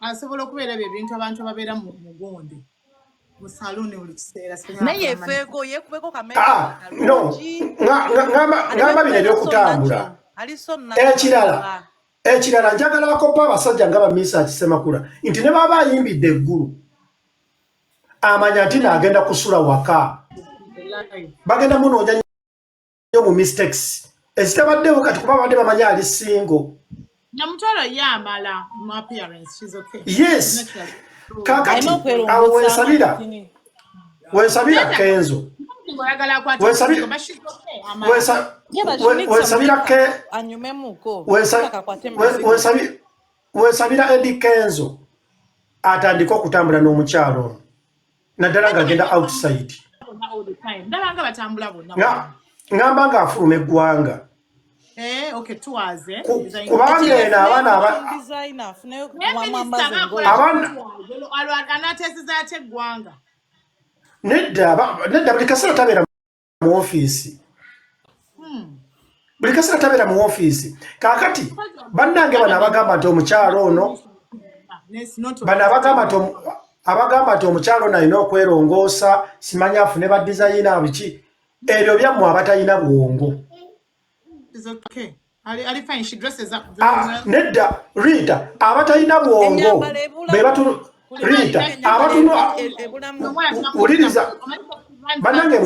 asobola okubeera ebyo ebintu abantu ababeera mu gundi, mu saluuni buli kiseera? Naye yeefeeko, yeekubeko Ah, no, ŋŋamba bino ebyokutambula. Ali so natural. Ekirala, njagala bakopa abasajja nga bamisa Kisemakula nti ne baba ayimbidde eggulu, amanya nti naagenda kusula waka, bagenda munoonya nnyo mu mistakes ezitabaddewo kati, kuba babadde bamanyi ali single. Namutwalo ye amala mu appearance, she's okay. Yes. Naturally. Kakati Alina awo okwerongoosa. wensabira Kenzo Oyagala akwate but she's okay, amala. Yeah, but she needs some wensabira makeup. ke Anyumemuko. Akakwate mizigo. Wensabira Eddie Kenzo atandike okutambula n'omukyalo ono, naddala ng'agenda outside. Bonna all the time. Ndaba nga batambula bonna. Nga ŋŋamba ng'afuluma eggwanga. Eh, okay, tours, eh? Kubanga eno abaana Designer afuneyo Naye minisita wamwambaza aba engoye. akola Abaana- anateeseza atya eggwanga? Nedda, nedda, buli kaseera tabeera mu ofiisi. Buli kaseera tabeera mu ofiisi. Kaakati bannange, bano abagamba nti omukyalo ono, bano abagamba nti omukyalo ono alina okwerongoosa, simanyi afune ba designer biki, ebyo byammwe abatalina bwongo. It's okay. Ali fine. She dresses up very Ah, well. nedda Rita, abatalina bwongo Ennyambala ebulamu. be batunu Rita, abatunu Ebulamu. Wuliriza bannange,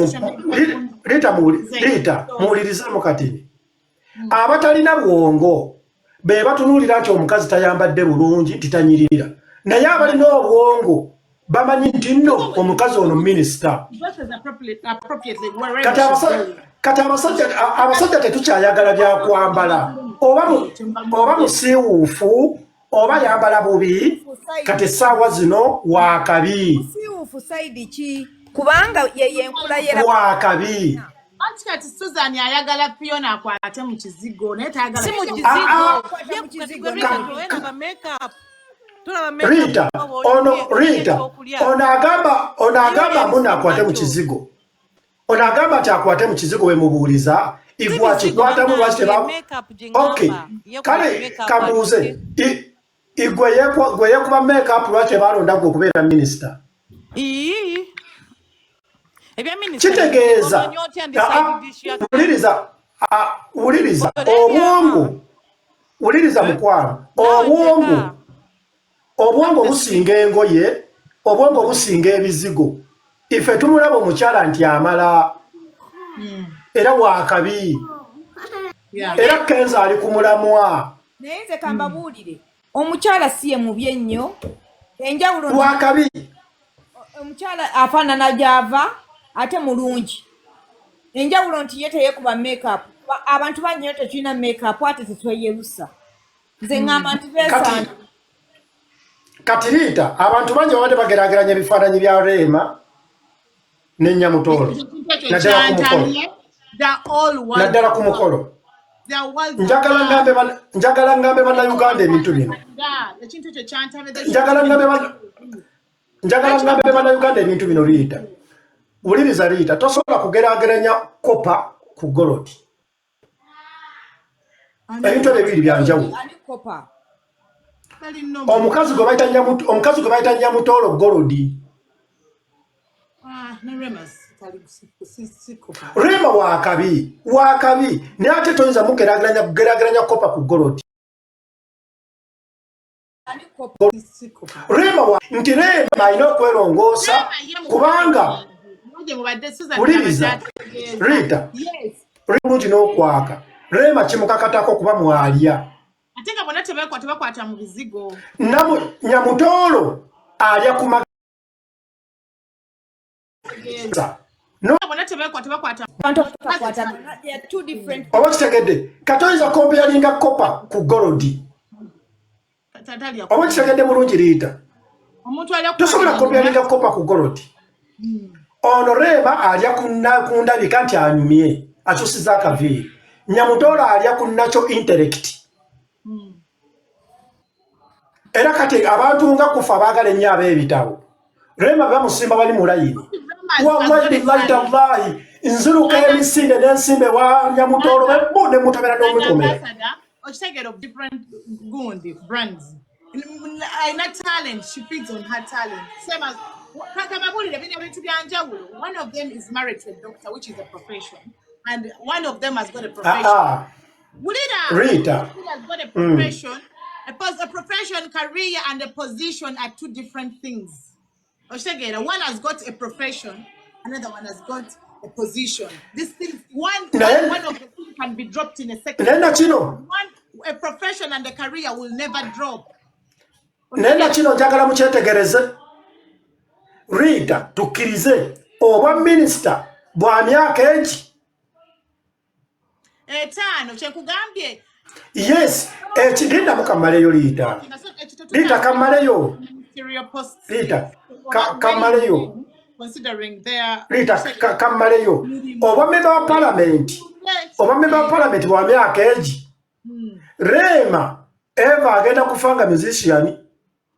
Rita, Rita, muwulirizeemu katini. Abatalina bwongo be batunuulira nti omukazi tayambadde bulungi, nti tanyirira, naye abalina obwongo bamanyi nti nno omukazi ono minisita. Dresses appropriately wherever Kati she's going. Kati abasajja tetukyayagala byakwambala, oba musiiwuufu oba yambala bubi. Kati essaawa zino wakabi. Musiiwuufu side ki? Kubanga ye yenkula yera. Wakabi. Anti kati Susan ayagala Fiona akwate mu kizigo, naye tayagala Si mu kizigo. kizigo. Ah, ah. Akwata mu kizigo. Tulaba makeup. Tulaba makeup. Rita, ono Rita, ono agamba muno akwate mu kizigo. Ono agamba nti akwate mu kizigo, wemubuuliza igwe akikwatamu lwaki teba? Okay, kale kabuuze, igwe gwe yeekuba makeup, lwaki tebalonda gwe okubeera minisita? Ebya minisita Kitegeeza omanyi otya ndi Ah, ah, side dish ya wuliriza, ah, wuliriza obwongo, wuliriza mukwano, obwongo, obwongo businga engoye, obwongo businga ebizigo. Ife tumulaba omukyala nti amala. Era wakabi. Era Kenzo ali ku mulamwa. Naye nze kambabuulire, omukyala si ye mubi ennyo. Enjawulo nti Wakabi. omukyala afaanana gy'ava ate mulungi. Enjawulo nti ye teyeekuba makeup. Abantu bangi nnyo tetulina makeup ate tetweyerusa. Nze ŋŋamba nti Kati beesaana. Kati Riita, abantu bangi babadde bageraageranya ebifaananyi bya Rema ne Nyamutoolo, Ekintu ekyo naddala ku mukolo. kyantamye. They're all worlds Naddala ku apart. mukolo. They're worlds Njagala apart. ngambe njagala ngambe bannayuganda ebintu bino. Ekintu ekyo kyantamye. Njagala ngambe njagala ngambe bannayuganda ebintu bino. Riita, wuliriza. Riita, tosobola kugeraageranya copper ku gold. Ebintu ebyo bibiri bya njawulo. Ani copper? Omukazi gwe bayita Nyamutoolo gold. Ah, ne Rema si copper. Rema wakabi, wakabi, naye ate toyinza mugeraageranya kugeraageranya copper ku gold. Ani copper? Si copper. Rema wa nti Rema alina okwerongoosa Rema ye kubanga mubadde mubadde Susan wuliriza. abadde ategeeza. Rita, Yes. bulungi n'okwaka Rema kimukakatako kuba mwalya. Ate nga bonna tebakwata mu bizigo. Nyamutoolo alya ku mageza. No, Bonna tebakwata. Abantu abatakwatagana. They are two different. Oba kitegedde? Kati oyinza comparinga copper ku gold? Talya. Oba kitegedde bulungi, Riita? Omuntu alya ku Tosobola comparinga copper ku gold. Ono Rema alya ku ndabika nti anyumye, akyusiza akaviiri. Nyamutoolo alya ku nakyo intellect. Era kati abantu nga kufa baagala ennyo ab'ebitabo. Rema bamusimba bali mu layini. Wallahi billahi tallahi, nziruka emisinde n'ensimbe wa Nyamutoolo bebu ne mutomera n'omutomera. Ambassador okitegeera of different gundi brands. Alina talent, she feeds on her talent, same as kamabulire bino ebintu bya njawulo. One of them is married to a doctor, which is a profession, and one of them has got a profession. Aa. Wulira. Rita. Has got a profession. A profession, career and a position are two different things. Oshegera, one has got a profession, another one has got a position. This thing, one of the things can be dropped in a second. Naye nakino One, a profession and a career will never drop. Naye nakino njagala mukyetegereze. Rita, tukkirize obwa minisita bwa myaka egi 5, kyekugambye. Yes, eki, linda mukammaleyo, Riita. Riita, kammaleyo. Ministerial posts. Riita, kammaleyo. Considering their Riita, kammaleyo. Obwa memba wa palamenti, obwa memba wa palamenti bwa myaka egi. Rema eva agenda kufa nga musician.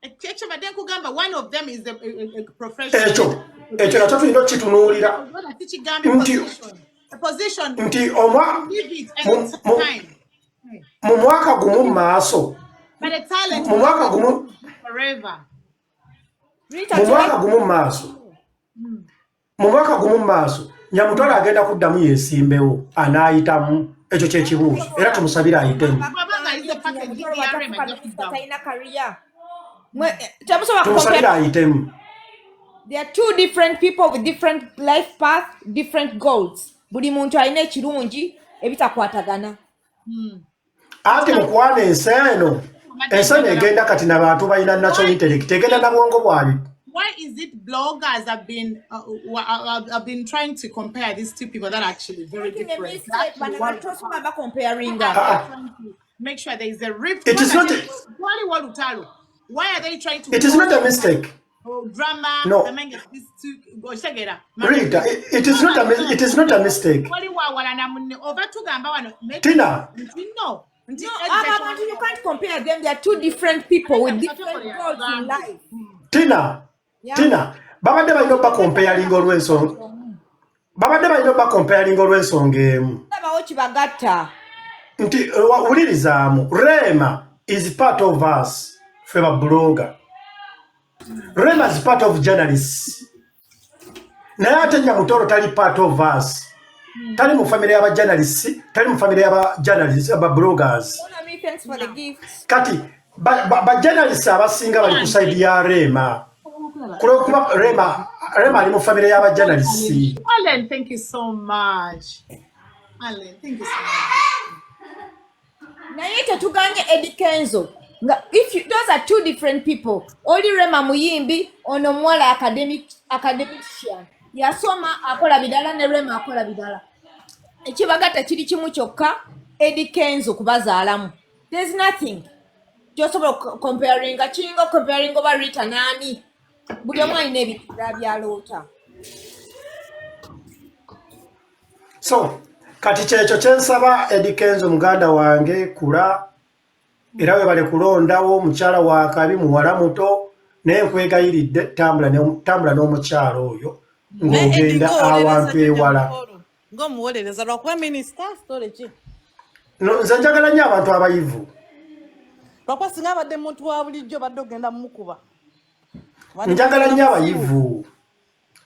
Ekyo badde nkugamba, one of them is a profession. Ekyo nakyo tulina okukitunuulira. Sikigambye position. A position. Nti omwa Leave it and it's time. Mu mwaka gumu mu maaso But a talent mu mwaka gumu forever. Rita, mu mwaka gumu mu maaso, mu mwaka gumu mu maaso, Nyamutwala agenda kuddamu yeesimbewo, anaayitamu? Ekyo kyekibuuzo, era tumusabire ayitemu. Bw'aba ayize package ya Rema, ajja kuddamu. Talina career. Temusobola Tumusabire compare. ayitemu. They are two different people with different life path, different goals. Buli muntu alina ekirungi ebitakwatagana. Anti mukwana, ensi eno, ensi eno egenda kati nabantu balina natural intellect, egenda na bwongo bwabwe. Why is it bloggers have been trying to compare these two people that are actually very Making a different? mistake, bano abantu tosobola bacomparinga. Ah, Trying to make sure there is a rift. It is not Wali walutalo. Why are they trying to It is not a mistake. Oh, drama No. among these two? Oshegera. Rita, it is not a mistake. Wali wawalana munne oba tugamba wano Tina. nti no nti No, abo abantu you can't compare them. They are two different people with different goals in life. Tina, Yeah. Tina, babadde balina obacomparinga olw'ensonga, babadde balina obacomparinga olw'ensonga emu. Labawo kibagatta. Nti wulirizaamu, Rema is part of us, ffe ba blogger. Rema is part of journalists, naye ate Nyamutoro tali part of us, tali mu famire y'aba journalists, tali mu famire y'aba journalists, aba bloggers. Monami, thanks for the gifts. Kati ba journalists abasinga bali ku side ya Rema kulwokuba Rema ali mu famire y'aba journalists. Ellen, thank you so much. Allen, thank you so much. Naye tetuganye Eddie Kenzo nga if you, those are two different people. Oli Rema muyimbi, ono muwala academician yasoma akola birala ne Rema akola birala. Ekibagatta kiri kimu kyokka, Eddie Kenzo kubazaalamu. There's nothing gyosobola comparinga, kiringa comparinga oba Rita naani, buli omu alina ebintu byaloota. So kati kyekyo kyensaba Eddy Kenzo muganda wange, kula era webale kulondawo omukyala wa kabi, muwala muto, naye nkwegayiridde tambula n'omukyala oyo Naye Eddie, ng'ogenda ng'owolereza awantu Jjajja ewala. Mutoro, ng'omuwolereza lwakuba minisita story ki? No, nze njagala nnyo abantu abayivu. Lwakuba singa abadde muntu wa bulijjo badde ogenda mumukuba. Obadde Njagala mugenda nnyo musiru. abayivu.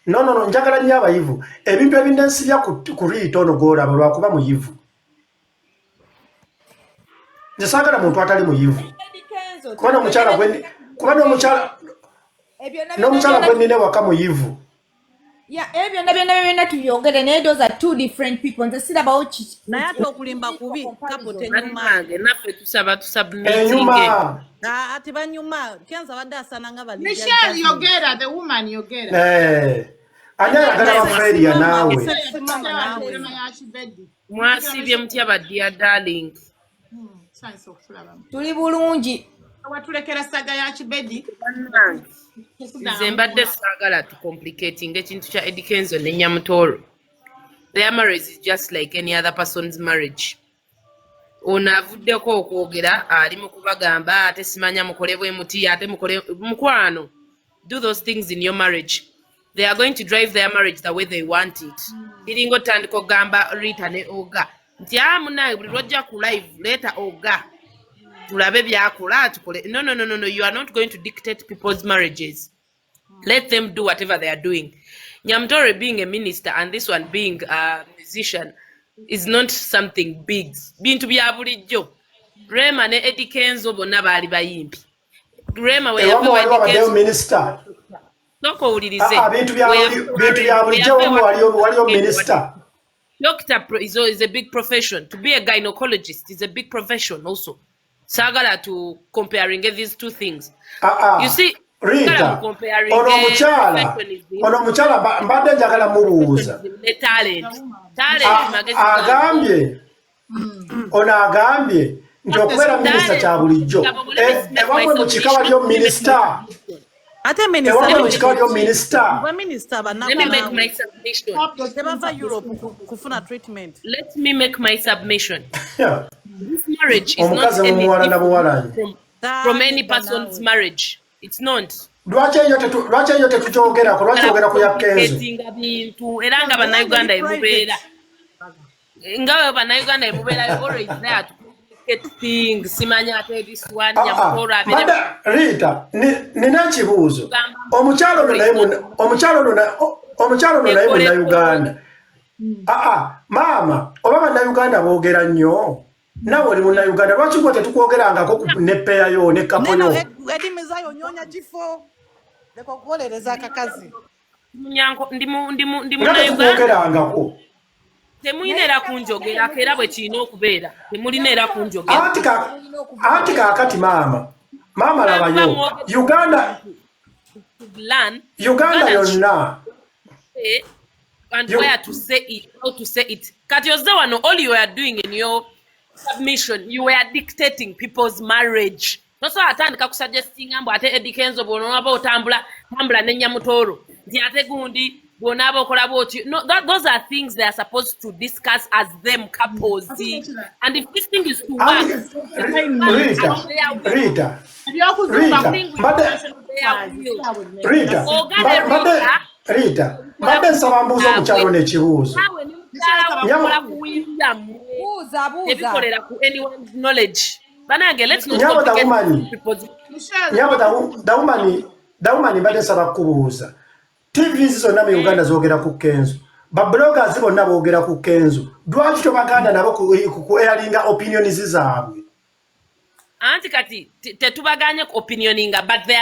No, no, no, njagala nnyo abayivu. Ebintu ebinensibya ku Riita ono gw'olaba lwakuba muyivu. Nze saagala muntu atali muyivu. Eddie Kenzo, Kuba n'omukyala gwe kuba n'omukyala ebyo byonna n'omukyala byonna gwe nnina ewaka muyivu. Ya, ebyo byonna byonna byonna tubyogere, naye those are two different people. Nze sirabawo Naye ate okulimba kubi, kapo tenyuma. Bannange, naffe tusaba tusubmitinge. Enyuma. Aa, tebanyuma. Kenzo abadde asaana nga Balija Michelle Jasmine. Yogera, the woman Yogera. Eh, ani ayagala Sexy baferia mama, naawe? sexy mama naawe. Mwasibye mutya ba dear darling? Science okutulabamu. Tuli bulungi. Watulekera saga ya Kibedi. Bannange, nze mbadde saagala tucomplicating ekintu kya Eddy Kenzo ne Nyamutoro. Their marriage is just like any other person's marriage. Ono avuddeko okwogera ali mu kubagamba ate simanya mukole bwe muti, ate mukole mukwano. Do those things in your marriage. They are going to drive their marriage the way they want it. Kiringa otandika okugamba Rita ne Oga nti a munnange, buli lwojja ku live leeta Oga tulabe byakola tukole. No, no, no, no, no, you are not going to dictate people's marriages. Let them do whatever they are doing. Nyamutoro being a minister and this one being a musician is not something big. Bintu bya bulijjo. Rema ne Eddy Kenzo bonna baali bayimbi. Rema we Ewamu yava waliwo Eddy abaddeyo Kenzo minisita. Sooka owulirize. Ah, ah, bintu bya bulijjo, ewamu waliyo minisita. Doctor is a big profession. To be a gynecologist is a big profession also. Saagala to comparing these two things. Ah, ah. You see, Rita, ono omukyala mbadde njagala mubuuza. Ne talent. Talent magezi. Agambye ono agambye nti okubeera minisita kya bulijjo. Ewamwe mu kika waliyo minisita? Ate minisita Ewamwe mu kika waliyo minisita? Baminisita Let me make my submission. tebava Europe kufuna treatment. Let me make my submission. This marriage is not Omukazi any mumuwalana buwalanyi. different from any person's marriage. It's not. Lwaki eyo tetukyogerako? Lwaki ogera ku ya Kenzo? Complicatinga bintu era nga Bannayuganda emubeera nga Bannayuganda emubeera always there to complicate things. Simanya ate this one Ah, ah, Nyamutoro abeere mbadde Rita, nina ekibuuzo. Omukyala ono naye Munnayuganda? Aa, maama, oba Bannayuganda boogera nnyo, naawe oli Munnayuganda, lwaki gwe tetukwogerangako ne peyayo ne couple Neno yo? Eddy Mizayo onyonya kifo, leka okuwolereza akakazi. Ndi Nga Munnayuganda. tetukwogerangako. Temulina era kunjogerako, era bwe kirina okubeera, temulina era kunjogera. Anti kaakati maama, labayo Uganda. Learn Uganda yonna. Say and where to say it, how to say it. Kati ozze wano, all you are doing in your submission, you were dictating people's marriage. Tosobola atandika kusuggestinga mbu ate Eddy Kenzo bw'onaaba otambula, tambula ne Nyamutoro, nti ate gundi bw'onaaba okola bw'otyo. No, those are things they are supposed to discuss as them couples, and if this thing is to work, Rita, Rita, Rita, mbadde Rita, mbadde Rita, mbadde nsaba mbuuza omukyalo ono ekibuuzo. Naawe ne mukyala wo mukola ku will yammwe. Buuza, buuza. Ebikolera ku anyone's knowledge. Banange, let's not Nyabo complicate Dawumani. people's Nyabo Dawumani, Dawumani, mbadde nsaba kukubuuza. TVs zonna mu Uganda zoogera ku Kenzo, babloggers bonna boogera ku Kenzo, lwaki tobaganda nabo ku airinga opinions zaabwe? Anti kati tetubaganye ku opinioninga, but they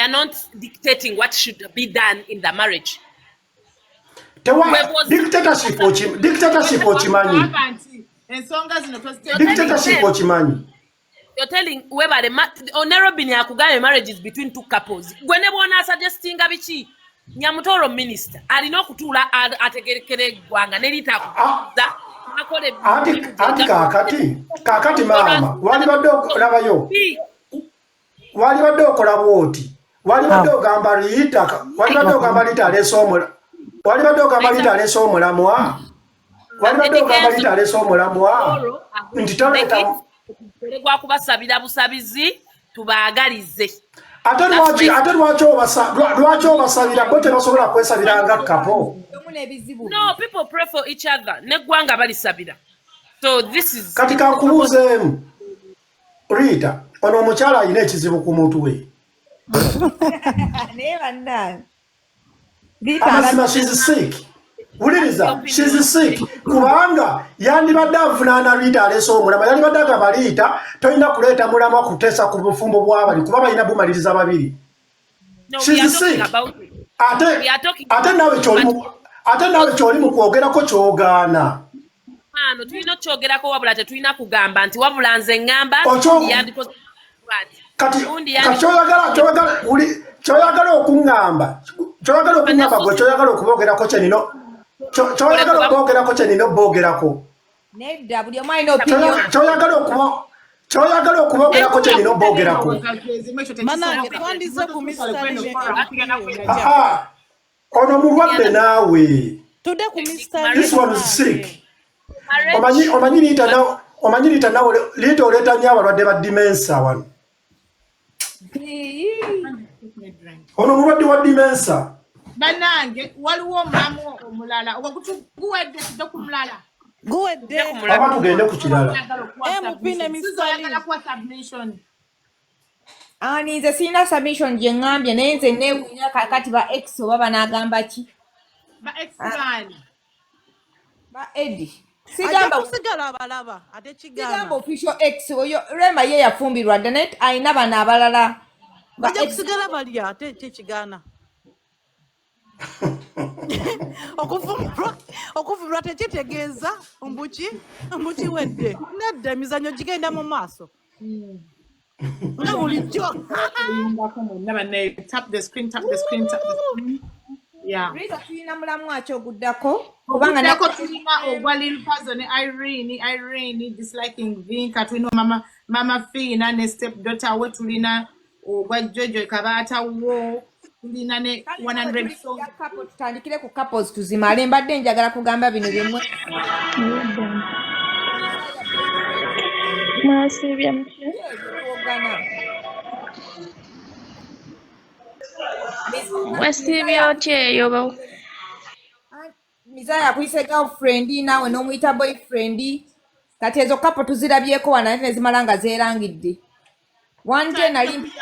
are not dictating what should be done in the marriage. Tewa Gwe bw'ozi- dictatorship dictatorship okimanyi. Agamba nti ensonga zino You're telling Dictatorship them, okimanyi. you're telling webale Onerobin akugambye marriage is between two couples. Gwe ne bw'onaasuggestinga biki, Nyamutoro minister alina okutuula ategerekere eggwanga ne liita akutuuza akola Anti emirimu anti gye. kaakati maama walibadde olabayo, walibadde okola bwoti, walibadde ogamba Rita, walibadde ogamba Rita aleese omula, walibadde ogamba Rita aleese omulamwa, walibadde ogamba Rita aleese omulamwa nti toleeta. Gwa kubasabira busabizi, tubaagalize. Ate That's lwaki my ate lwaki lwaki obasabira? Bo tebasobola kwesabira nga couple? Omu n'ebizibu. No, people pray for each other, neggwanga balisabira, so this is Kati kankubuuzeemu, Rita, ono omukyala alina ekizibu ku mutwe. Naye bannange, Rita Amazima, abadde she's sick. Wuliriza, she's sick, kubanga yandibadde avunaana Rita aleese omulamwa. Yandibadde agamba Rita tolina kuleeta mulamwa kuteesa ku bufumbo bw'abali, kuba balina bumaliriza babiri. No, we She's are talking sick. about it. Ate We are talking ate naawe kyoli mu ate naawe kyoli mu kwogerako kyogaana. Ano tulina okukyogerako, wabula tetulina kugamba nti wabula nze ŋŋamba yandikoze bw'ati. Kati Gundi kati yandikoze kyoyagala uli kyoyagala okuŋŋamba gwe kyoyagala okubogerako kyenino kyoyagala okwogerako kyenina oboogerako. Nedda, buli omu alina opinion. Kyoyagala okubogerako kyenina oboogerako. Manange, twandize ku Mr. Lee ne Aa, ono mulwadde naawe. Tudde ku Mr. This Lee. one is sick. Omanyi Liita omanyi Liita nawe, Liita oleeta nnyo abalwadde ba dementia wano. Ono mulwadde wa dementia. Bannange, waliwo omulamu omulala ogwo gutuguwedde, tudde ku mulala. Guwedde. Aba tugende ku kirala. MP ne Mr. Lee. Oyagala kuwa submission? Ani? Nze sirina submission gye ŋŋambye, naye nze neewuunya kakati ba ex oba banaagamba ki. Ba ex baani? Ba Edi. Ajja Sigamba kusigala abalaba ate sigamba kigaana. Official ex oyo Rema ye yafumbirwa dda, naye alina bano abalala ba Bajja ex. kusigala balya ate kyekigaana. Okufumbirwa tekitegeeza mbuki mbukiwedde. Nedda, emizannyo gigenda mu maaso nga bulijjo. Oyumbako mwenna bannaye, tap the screen, tap the screen, tap the screen, yeah. Rita, tulina mulamu aki oguddako? Kubanga Okuddako tulina ogwa Lil Pazo ne Irene, Irene disliking Vinka. Tulina mama Fiina ne step daughter we. Tulina ogwa Jojo Kabaata wo. Tulina ne 100 song. Couple, tutandikire ku couples tuzimale. Mbadde njagala kugamba bino byemwe. Mwasiibye mutya? Byewogana. Wasiibye otya eyo ba? Mizaya akuyise girlfriend, naawe n'omuyita boyfriend. Kati ezo couple tuzirabyeko wano ate ne zimala nga zeerangidde. One day nali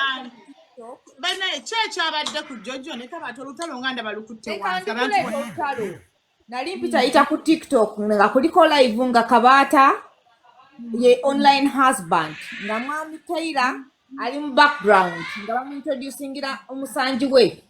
Banaye, ki ekyabadde ku Jojo ne Kabaata? Olutalo nga ndaba lukutte wansi abantu. Ndikuleeta olutalo. Nali mpitayita ku TikTok nga kuliko live nga Kabaata ye online husband, nga mwami Taylor ali mu background nga bamuintroducingira omusanji we.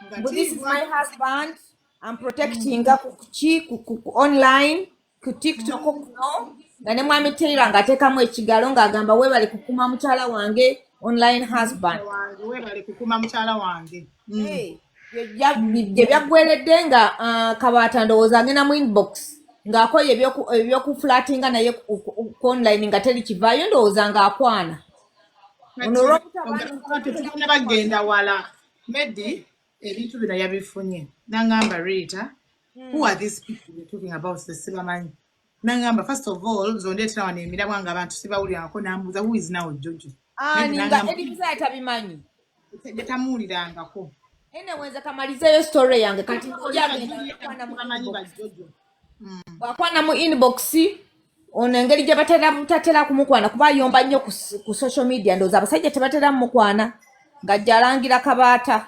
Nga But this is tiibwa. my husband, I'm protecting ku ki ku online ku TikTok kuno, nga ne mwami Taylor ng'ateekamu ekigalo ng'agamba weebale kukuma mukyala wange, online husband. Wange, weebale kukuma mukyala wange. Hey, gye byaggweredde nga Kabaata ndowooza agenda mu inbox ng'akoye ebyokuflirtinga naye ku online nga teri kivaayo, ndowooza ng'akwana ono olw'obutabani. Tetugenda bagenda wala. Medi ebintu bino yabifunye nangamba, "Rita, who are these people you're talking about? Ze sibamanyi." Nangamba, "First of all, zondeetera wano emirabwa nga abantu sibawulirangako." Nambuuza, "Who is now Jojo?" Ani nga Eddie Mizaya tabimanyi? Tamuwulirangako. Anyway, nze kamalizeeyo story yange. Kati oli agenda kukwana mu Bamanyi ba inbox. Jojo. Bw'akwana mu inbox ono, engeri gye batera tatera kumukwana kuba ayomba nnyo ku social media, ndowooza abasajja tebatera mumukwana, ng'ajja alangira Kabaata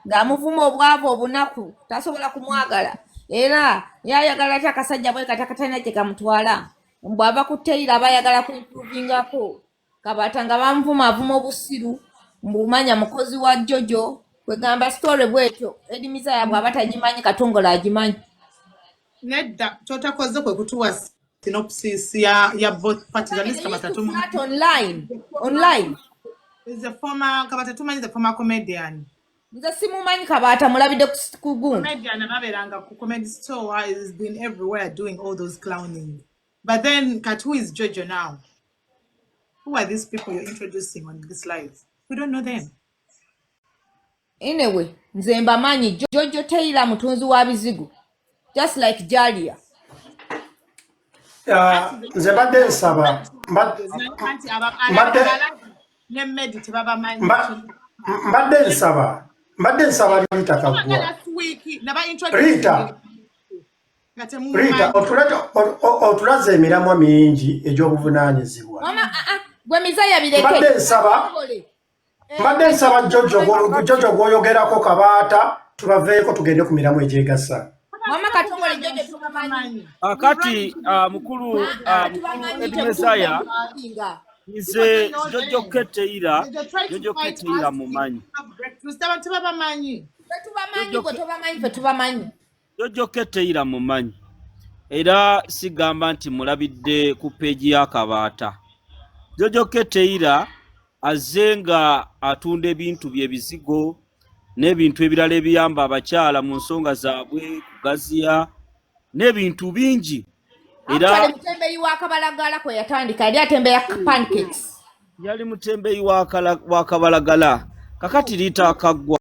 ng'amuvuma obwavu, obunaku, tasobola kumwagala, era yayagala ati akasajja bwe kati akatalina gye kamutwala. Bw'ava ku Taylor aba ayagala ku improvingako. Kabaata nga bamuvuma, avuma obusiru, mbumanya mukozi wa Jojo. Kwegamba story bwetyo Eddie Mizaya bw'aba tagimanyi Katongole agimanyi. Nedda, kyotakoze kwe kutuwa synopsis ya both parties. At least They used Kabata to tumanyi flirt online online. Is the former Kabata tumanyi, the former comedian. Nze simumanyi Kabaata, mulabidde ku gundi. Comedian ababeeranga ku Comedy Store, has been everywhere doing all those clowning. But then Kat, who is Jojo now? Who are these people you're introducing on this live? We don't know them. Anyway, nze mbamanyi. Jojo Taylor mutunzi wa bizigo, just like Jalia. Ah, nze mbadde nsaba Anti mbadde abalabi ne Medi tebabamanyi. Mbadde nsaba Rita Kaggwa. Last week naba Rita. Nga Rita, temumanyi. Otulaze emiramwa mingi egy'obuvunaanyizibwa. Mama, ah, ah, gwe Mizaya bireke. Mbadde nsaba Jojo gw'oyogerako Kabaata tubaveeko tugende ku miramwa egyegasa. Mama Katongole, Jojo tubamanyi. Akati mukulu Tubamanyi. Eddie Mezaya, Temutuinga. nze Jojo Keteira, Jojo Keteira mumanyi. Abantu tebabamanyi. Fe tubamanyi, gwe tobamanyi, fe tubamanyi. Jojo Keteira mumanyi, era sigamba nti mulabidde ku page ya Kabaata. Jojo Keteira azze nga atunda ebintu bye, ebizigo n'ebintu ebirala ebiyamba abakyala mu nsonga zaabwe, kugaziya n'ebintu bingi era. Actually, mutembeyi wa kabalagala kwe yatandika, yali atembeya pancakes. Yali mutembeyi wa kabalagala. Kakati Rita Kaggwa